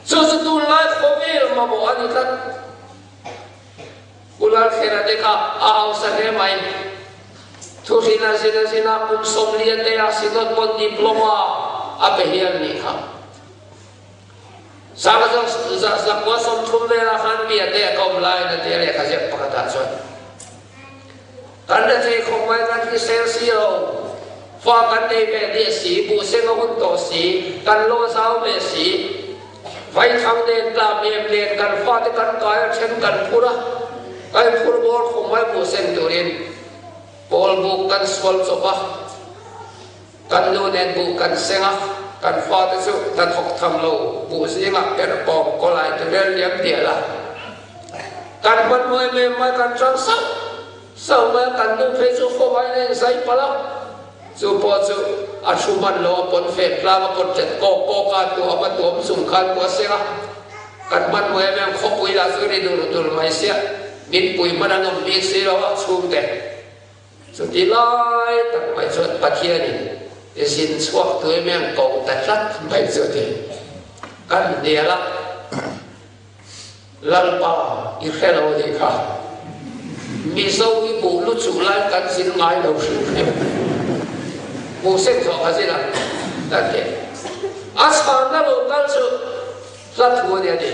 Chu chu tunlai khawvel mamawh a ni tlat. Pu Lalthlena te kha a hausa hle mai. Thuhrin a zin a zin a, kum 90 te a Synod pawn diploma a pe hial nih kha. 1930 velah khan Piate a ka awm laiin a ti a lehkha ziak pakhatah chuan, Kan la thei khawp mai, kan hrisel si lo, fa kan nei ve diah si, buhseng a hun tawh si, kan law zau ve si, vaithang nen tlam em nen kan fate kan kai a then kan phur a, kan phur bawr khawp mai buhseng turin pawl buk kan sual chawp a. Kan nu nen buh kan seng a, kan fate chu hnathawk tham lo buh zingah perh pawng kaw lai tu rel liam dial a. Kan hman hmuai mai mai kan ṭang sauh sauh mai a, kan nu phei chu khawvain a inzai palh a, chu pawh chu a thu hman lo a pawn fen tlang a pawn ṭet kawk kawk a, tuam a tuam chung khan buh a seng a. Kan hman hmuai mai khawpui lah chu ri dul dul mai sia, min pui hman an awm bik si lo a, chhungte. Chuti lai tak mai chuan Pathianin zin chhuak tu em em ko ta tlat mai chu ti kan hnial a, Lalpa i hre lo anih kha, Mizo hi buh lu chuh lai kan zin ngai lo hrim hrim, buh seng zawh kha zin a kan ti. A chhanna lo kal chu hla thu a ni a ti.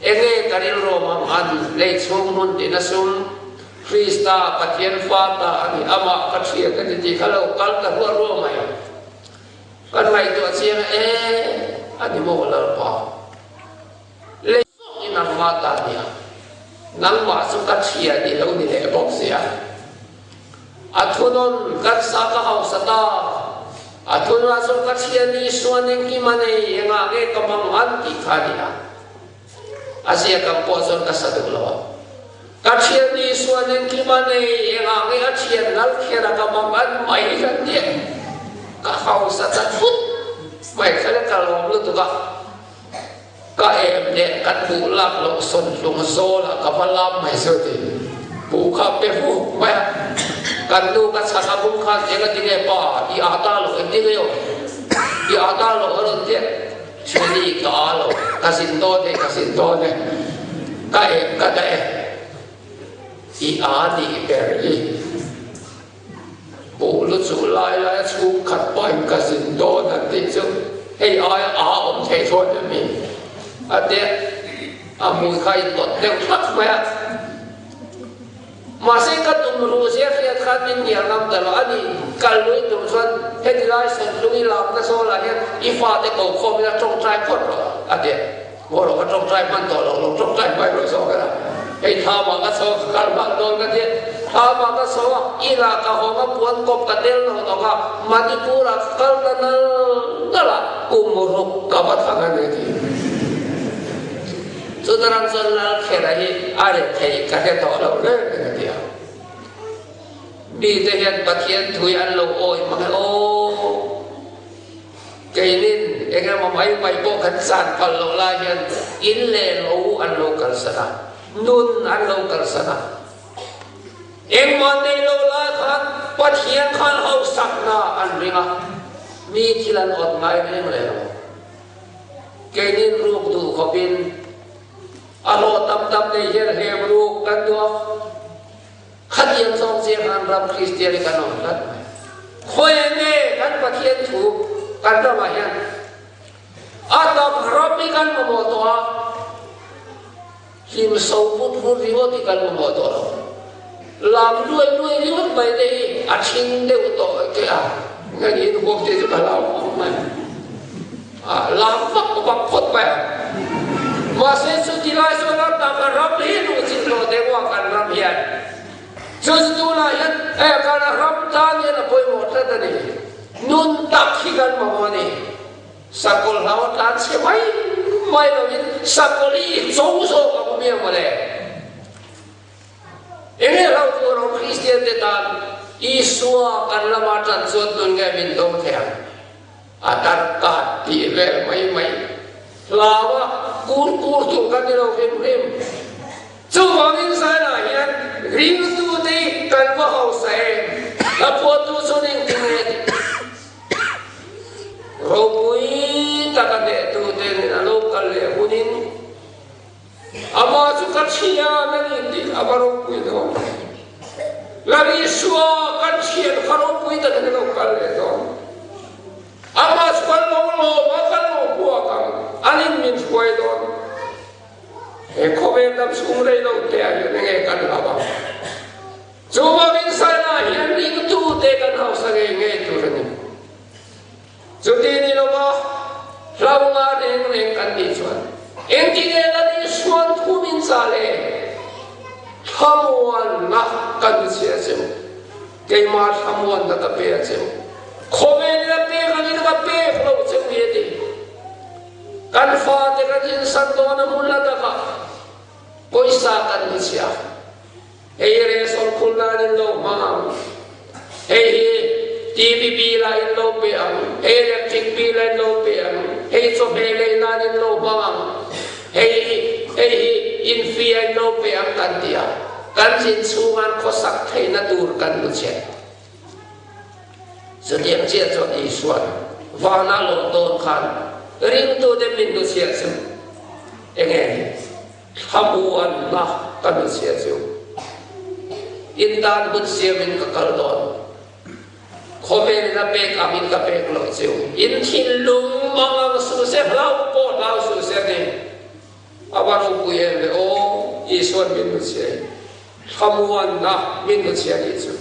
Enge ka rilru mang an lei chhung hmun tina sum Krista Pathian fa ta a ni, amah ka hriat a ni tih kha lo kal ta ruah ruah mai. Kan ngaihtuah chiang e, a ni maw Lalpa? Lei zawk i nangmah ta a nia, nangmah chu ka hria ni lo ni leh bawk sia. A thunawn kan sa ka hausa ta, a thunah chuan ka hria ni suan engkim a nei, engah nge ka mang an tih kha a nia. A ziak ang pawh chuan ka sa duh lo a. Ka thian Isua nen kim a nei, engah nge a thian lal kher a ka mang an mai kan tia. Ka hausa ta thut mai kha le ka lawm lutuk a. Ka em leh kan buh lak loh sawn hlung zawl ah ka va lam mai chu ti. Buh kha pe hu mai a. Kan nu ka chhan a bung khan eng a ti nge pa i ah ta loh engtin nge aw i ah ta loh a rawn tia. Chhuni ka a lo, ka zin dawn e, ka zin dawn e, ka em ka dah e, i a nih ber hi. Buh lu chu lai lai a chhung khat pawhin ka zin dawn an tih chu hei aia a awm thei thlawt em mi? A tia, a hmui kha a intawt deuh thlak mai a. Mahse ka tum ruh zia hriat khan min ngial ngam ta lo a ni. Kal lui tum chuan heti lai sawnhlung i lakna zawlah hian i fate ko khawm ila tawngtai phawt rawh a ti a. Maw rawh ka tawngtai hman tawh lo, lo tawngtai hmai rawh zawk ila. Hei thlamah ka chho a, ka kal hman dawn ka ti a. Thlamah ka chho a, inah ka hawng a, puan kawp ka tel lo tawk a, Manipur-ah ka kal ta nal nal a, kum ruk ka va thang a ni a ti. Chutaram chuan Lalkhera hi a reh theih ka hre tawh lo reng reng a ti a. Mite hian Pathian thui an lo awih mang e aw. Keinin eng emaw mai mai pawh kan chan phal loh lai hian in leh lo an lo kalsan a, nun an lo kalsan a. Engmah nei lo lai khan Pathian khan hausakna an ring a, mi thil an awt ngai reng reng lo. Keinin ruk duh khawpin a hlawh tam tam nei hian hlem ruk kan duh a, khatiang zawng chiang khan ram Kristian hi kan awm tlat mai. Khawi nge kan Pathian thu kan ramah hian a tak ram hi kan mamawh tawh a, hlim so vut vut ringawt hi kan mamawh tawh lo. Lam luai luai ringawt mai te hi a thing deuh tawh ke a, ngani in huam te chu ka hlau khawp mai. A lam vak vak phawt mai a. Mahse chuti lai chuan a tak a ram hi luh chin tawh te ngawh kan ram hian. Chu chu tunah hian e kan ram tan hian a pawimawh tlat a ni. Nun tak hi kan mamawh a ni. Sakawlh hlau a tlan chhe mai mai lovin sakawlh hi i cho zawk ang u miang mawle. Enge hlauh tur awm Kristian te tan Isua kan lama tan chuan tun nge min do thei ang? A darkar tih vel mai mai hlau a kur kur tur kan ni lo hrim hrim. Chuvangin Zainah hian ringtute hi kan va hausa em? Hla phuahtu chuan engtin nge tih? Ropui taka hnehtute nen a lo kal leh hunin Amah chu ka thian a ni tih a va ropui dawn. Lal Isua kan thian kha ropui takin a lo kal leh dawn. Amah chu kan lo lawm a, kan lo huak ang, anin min hruai dawn. He khawvel dam chhung rei lo te ah hian enge kan hlauh ang? Chuvangin Saina hian ringtute kan hausa ngei ngei tur a ni. Chuti ni lova hlau nga reng reng kan nih chuan engtinge Lal Isuan thu min chah le? Thlamuanna ka hnuchhiah che u, keimah thlamuanna ka pe a che u, khawvelin a pek angin ka pek lo che u hi a ti. Kan fate kan insan dawn a hmun la takah pawisa kan hnuchhiah. Hei hi restaurant khul nan in lo hmang ang, hei hi TV bill ah in lo pe ang, hei electric bill ah in lo pe ang, hei chawhmeh lei nan in lo hmang ang, hei hi hei hi in fee ah in lo pe ang kan ti a, kan zin chhungan khawsak theihna tur kan hmu che. Chutiang chiah chuan Isua'n vana lawm dawn khan ringtute min hnuchhiah chu enge ni? Thlamuanna ka hnuchhiah chu in tan hun siamin ka kal dawn. Khawvelin a pek angin ka pek loh chu in thinlung mang ang suh se, hlau pawh hlau suh se ni. A va ropui em ve aw, Isua'n min hnuchhiah hi. Thlamuanna min hnuchhiah nih chu.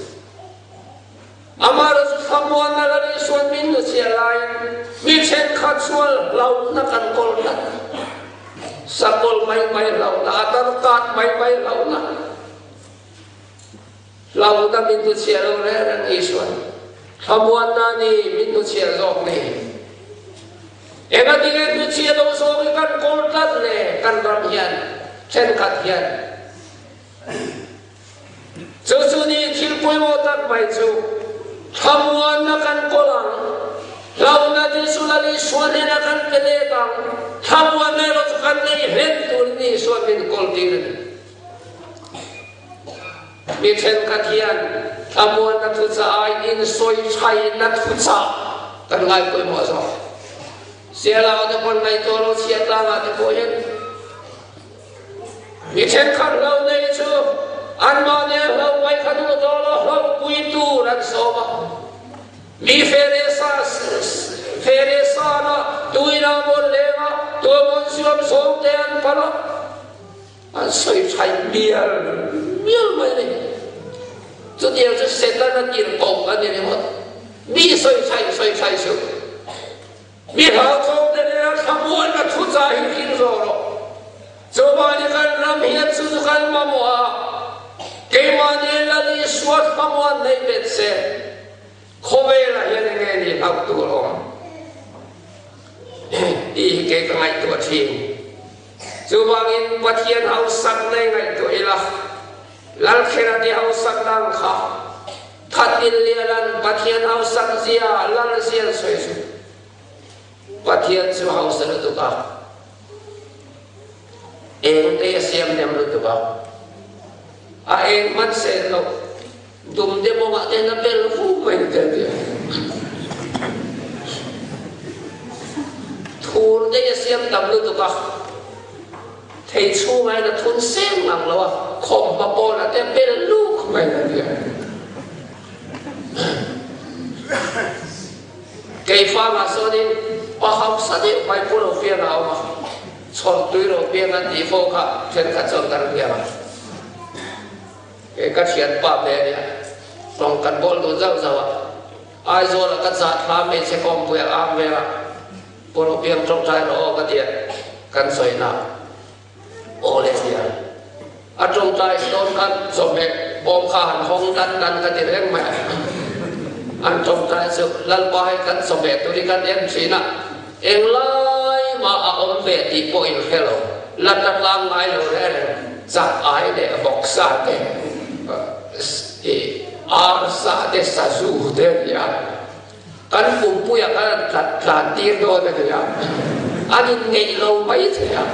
Amaherawhchu thlamuanna Lal Isua'n min hnuchhiah laiin mi thenkhat sual hlauhna kan kawl tlat. Sakawl mai mai hlauhna, a darkat mai mai hlauhna, hlauhna min hnuchhiah lo reng reng Isua'n thlamuanna ni min hnuchhiah zawk ni. Engatinge hnuchhiah lo zawk hi kan kawl tlat le kan ram hian thenkhat hian. Chu chu ni thil pawimawh tak mai chu thlamuanna kan kawl ang, hlauhna te chu Lal Isua hnenah kan pe let ang, thlamuanna erawh chu kan nei hlen turin Isua'n min kawl tir a ni. Mi thenkhat hian thlamuanna thuchah ai insawichhaihna thuchah kan ngai pawimawh zawk. Sialao te pawn ngaihtuah lo chhiat tlangah te pawh hian Mi thenkhat hlo nei chu anmahni a hlo mai kha duh tawh lo, hlauhpui tur an sawm a. Mi Feresa Feresana tuina mawn leng a, tuamawn siam sawm te an pal a, an sawi thaih mial mial mai a ni. Chutiang chu Setana tirhkoh a ni ringawt. Mi sawi thaih sawi thaih suh. Mi hlauthawng te nena thlamuanna thuchah hi hring zawh rawh. Chuvangin kan ram hian chu chu kan mamawh a, keimahni Lal Isua thlamuan nei bet se, khawvelah hian enge ni hlauh tur awm tih hi kei ka ngaihtuah thin. Chuvangin Pathian hausak nei ngaihtuah ila, Lalkhera te hausak dang kha Thatin Lialan Pathian hausak zia lal zian sawi chu Pathian chu hausa lutuk a, eng te a siam hnem lutuk a, a eng hman sen loh dum te mawngah te hian a bel fu mai ni tel tia. Thur te a siam tam lutuk a, Thei chhungah hian a thun seng ngang lo a, khawmhma pawnah te a bel luk mai a nia. Keifangah sawnin pa hausa deuh mai pu lo piang a awm a, chhawrtui lo piang an tih fo kha thenkhat chuan kan hria a. Kei ka thianpa ve a nia, tawng kan bawl dun zauh zauh a, Aizawlah ka chah thla hmeichhe kawngpuiah a ang vel a. Pu Ropiang tawngtai rawh aw ka tia kan sawi na aw le tia a tawngtai dawn khan chawhmeh bawm kha han hawng dan dan ka ti reng mai a an tawngtai chu Lalpa hei kan chawhmeh tur hi kan en thin a englai mah a awm ve tih pawh in hre lo la tla tlang ngai lo reng reng chak ai leh vawksa te. Arsa te sazu te a ni a, kan kumpuiah khan an tlat tlan tir dawn a ni a, an inngeih lo mai thei a,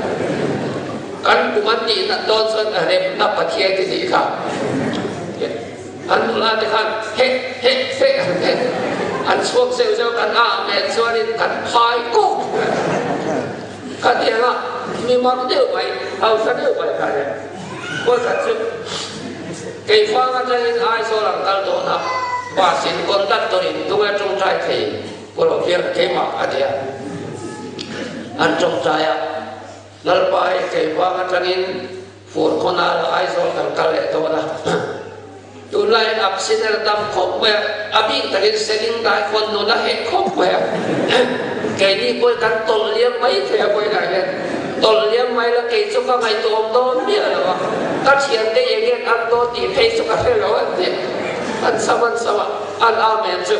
kan kum an tih nat dawn chuan remna Pathian i nih kha. An nula te khan heh heh heh an heh an chhuak zeuh zeuh kan ah nen chuanin kan phai kawk Khatianga mi mak deuh mai, hausa deuh mai kha nia. Vawikhat chu Keifang atangin Aizawl an kal dawn a, bus in conductor in tunge tawngtai thei pawh hian keimah a ti a. An tawngtai a, Lalpa hei Keifang atangin Furkhawna la Aizawl kan kal leh dawn a. Tunlaiin accident a tam khawp mai a, a bik takin seling dai khawn nun a heh khawp mai a. Keini pawhin kan tawlh liam mai thei a vawiinah hian tawlh liam mai la kei chu ka ngaihtuahawm dawn miah lo a, ka thiante eng nge an dawn tih phei chu ka hre lo an ti. An sam an sam a, an amen chu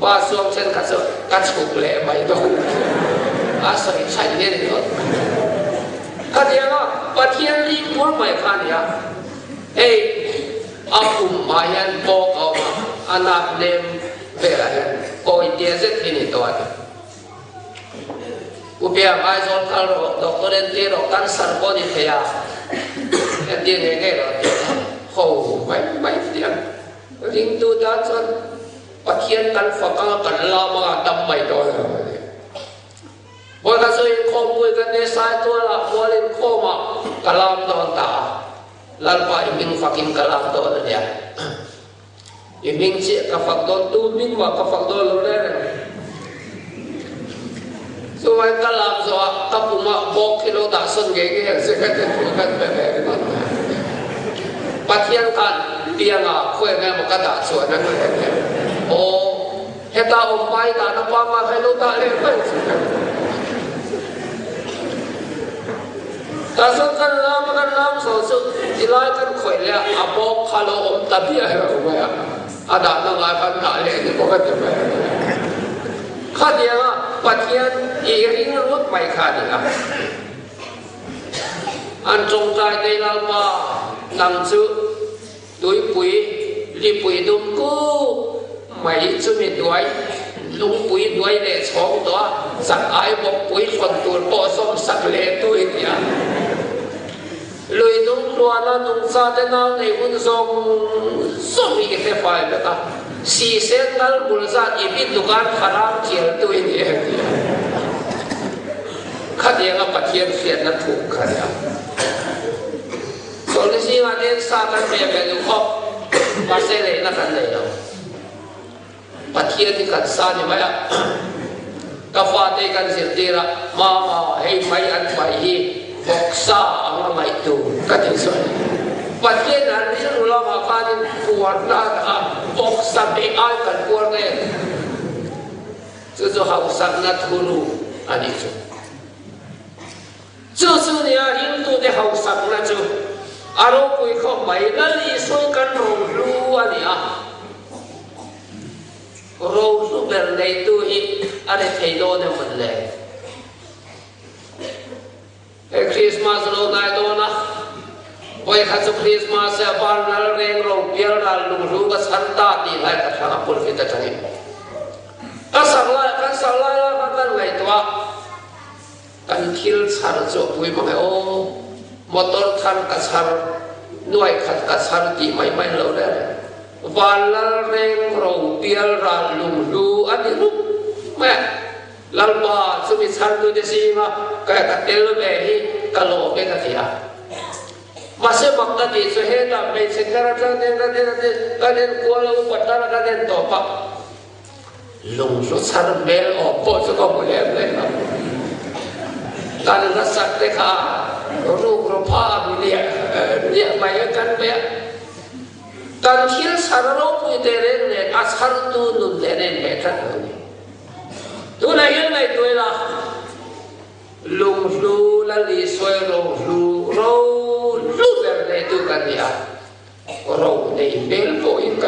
bus chuang thenkhat chu ka chhuk leh mai dawn a sawi chhaih nge ni dawn. Khatianga Pathian ling bur mai kha a ni a. Hei a pum ah hian bawk a awm a, a nap nem velah hian kawi tia zet hi ni tawh a ni. U Piang, Aizawl kal rawh, doctor entir rawh, cancer pawh ni thei a, entir ngei ngei rawh a ti a, ho mai mai tiang ringtu tan chuan Pathian kan fak a, kan lam a, a dam mai dawn a ni. Vawikhat chu inkhawmpui kan nei Saitualah mual inkhawmah ka lam dawn ta a. Lalpa i hming fakin ka lam dawn a nia. I hming chiah ka fak dawn, tu hming mah ka fak dawn lo reng reng. Chuvangin ka lam zawhah ka pumah bawk hi lo dah sawn ngei ngei ang che ka ti thu kan pe ve ringawt mai. Pathian khan pianga khawi nge maw ka dah chuan a ni reng em? Aw. Heta awm pai dan a panga kha ilo dah leh mai chu ka ti. Tah chuan kan lam a kan lam zawh chu tilai kan khawih leh a, a bawk kha lo awm ta biah lo mai a, a dahna ngai khan dah leh ni bawk a ti mai a. Khatianga Pathian i ring lut mai kha a ni a. An tawngtai te Lalpa nang chu Tuipui lipui dum kuk mai chumi hnuai lungpui hnuai leh chhawng tawh a, chak ai bawkpui thlawn tur pawh sawm sak leh tu i nia. Lui nung hluana nungcha te nau nei hun zawng zawng hi i hre fai vek a, sisen nal bul zat i bit dukan tharam thial tu i ni em tia. Khatianga Pathian hriatna thuk kha nia. Chawlhni zingah te sa kan ve ve duh khawp, mahse leihna kan nei lo. Pathian hi kan sa ni mai a, ka fate hi kan zirtir a, Mama, hei mai an paih hi vawksa ang a ngaih tur ka ti chu a ni. Pathian an rilru lamah khanin puarna a dah a, vawksa beh ai kan puar nen. Chu chu hausakna thuru a nih chu. Chu chu nia ringtute hausakna chu a ropui khawp mai. Lal Isua kan rohlu a ni a, rohlu ber neitu hi a ni thei dawn em mawn le? He Krismas lo hnai dawn a, vawikhat chu Krismas a van lal reng ro pial ral lunghlu ka chhan ta tih lai ka thlang a pulpit atangin ka sak lai kan sak lai lai khan kan ngaihtuah a. Kan thil chhar chu a pui mang e aw, motor thar ka chhar, nuai khat ka chhar tih mai mai lo le. Vanlal reng ro pial ral lunghlu a ni rup mai a. Lalpa chumi chhartute zinga ka ka tel ve hi ka lawm e ka ti a. Mahse mak ka tih chu hetah hmeichhe thar atang ten ka en a ti, kan en kual a upat tara kan en tawp a. Lunghlu chhar hmel awm pawh chu ka hmu lem leh lo. Kan hlasak te kha rukru pha ang liah liah mai a kan pe a. Kan thil chhar ropui te reng nen a chhartu nun nen a inhmeh tlat lo ni. Tunah hian ngaihtuah ila lunghlu la Lisoi rohlu rohlu ber neitu kan ni a. Ro nei hmel pawhin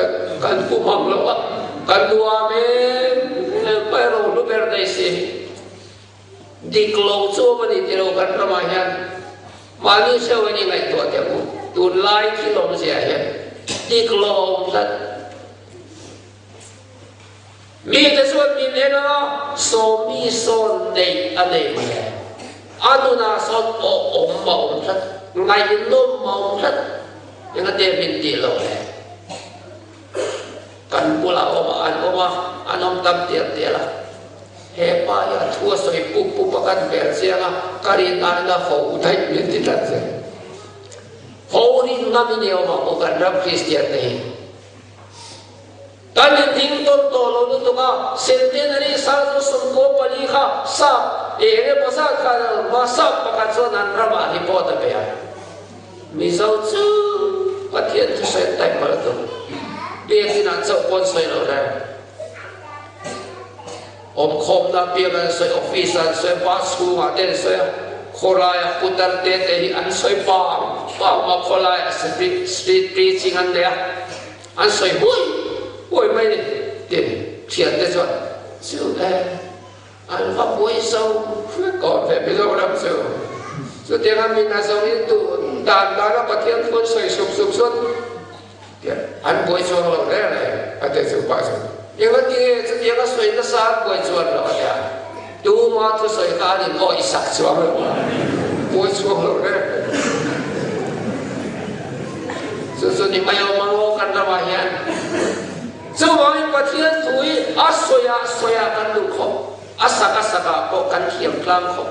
kan pu mang lo a, ka nuam em em mai ro hlu ber nei si. Dik lo chu awm a ni tilo kan ramah hian mahni hreuh in i ngaihtuah teh u, tunlai thil awmzia hian. Dik lo a awm tlat. Mite chuan min en a, Sawmi sawn neih a nei mai e. A nunah sawn awh awm a awm tlat, ngaihnawm a awm tlat. Engate min tih loh le? Kan bulah awm a, an awm a, an awm tam tial tial a. He pa hi a thu a sawi pup pup a, kan hmel chiang a, ka rin aiin a ho daih min ti tlat zel. Ho rin ngam i ni awm ang u kan ram Kristian te hi. Kan inhing tawn tawh lo lutuk a, Centenary Sazu 14 kha sap eng emaw zat khan an awm a, sap pakhat chuan an ramah report a pe a. Mizo chu Pathian thusawi an taih palh tuk. Biakin ah chauh pawn sawi lo reng. Awmkhawmna piang an sawi, office ah an sawi, bus chhungah te an sawi a, khawlaiah putar te te hi an sawi pang pang a, khawlaiah street preaching an nei a. An sawi huai huai mai ni tin thiante chuan chu e an va buai zo vek awm ve Mizoram chu. Chutiang a min a zo in duh dan dan a Pathian thu an sawi sup sup chuan an buai chuang lo reng reng a ti chu pa chuan engati nge chutiang a sawi nasa an buai chuan lo a tia tuma thusawi kha an in awih sak chuang lo a buai chuang lo reng reng. Chu chu ni mai awm ang aw kan ramah hian. Chuvangin Pathian thu hi a sawiah sawiah kan duh khawp, a sak a sakah pawh kan thiam tlang khawp.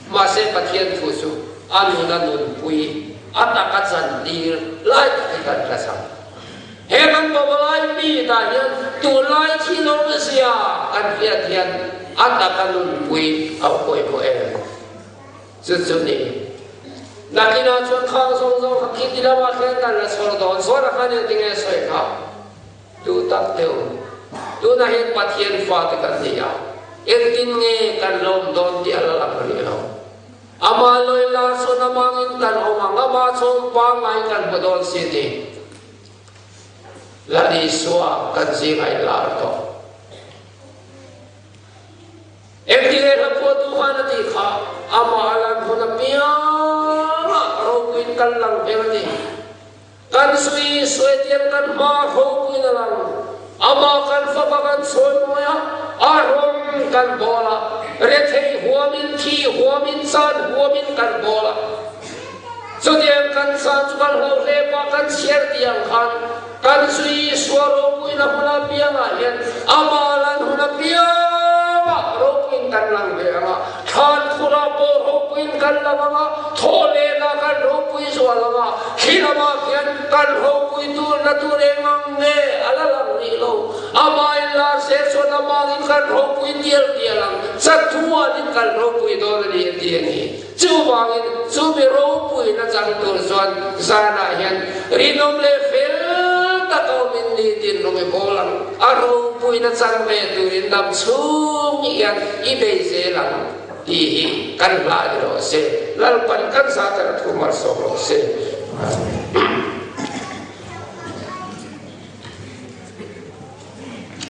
Mahse Pathian thu chu a nun a nunpui, a tak a chantir lai tak hi kan hla chang. He kan pavalai mi tah hian tunlai thil awmzia kan hriat hian a tak a nunpui a pawimawh em? Chu chu ni. Nakinah chuan khang zawng zawng kha khiti lamah khian kan la chhawr dawn. Zawna khan engtinge sawi kha? Duh tak deuh. Tunah hian Pathian fate kan ni a, engtin nge kan lawm dawn tih a la lang rih lo. Amah lawi lar chuan amangin kan awm ang, amah chhawm pangngai kan hmu dawn si ni. Lal Isua kan zingah in lar tawh. Engtinge hla phuahtu khan a tih kha, amah a lan hun apiangah ropuiin kan lang hmel a ti. Kan sui suaitiang kan hma ropuiin a lang. Amah kan fapa kan chawimawi a, a rawng kan bawl a, rethei huamin, thi huamin, caan huamin kan bawl a. Chutiang kan caan chu kan hlo hle pah kan chhiar tiang khan Kan zui Isua ropuina hun apiangah hian amah lan hun apiangah ropuiin kan lang ve ang a, thlan khurah pawh ropuiin kan lang ang a, thaw lehlah kan ropui zual ang a, khi lamah khian kan ropui turna tur eng ang nge a la lang rih lo. Amah in lar se chuan amangin kan ropui tial tial ang, chathuanin kan ropui dawn a ni a ti a ni. Chuvangin chu mi ropuina chang tur chuan zanah hian rinawm leh fel tak awmin nitin rawng i bawl ang. A ropuina chang ve turin dam chhung hian i bei zel ang tih hi kan hla ni rawh se. Lalpan kan zah tak a thu malsawm rawh se. Amen.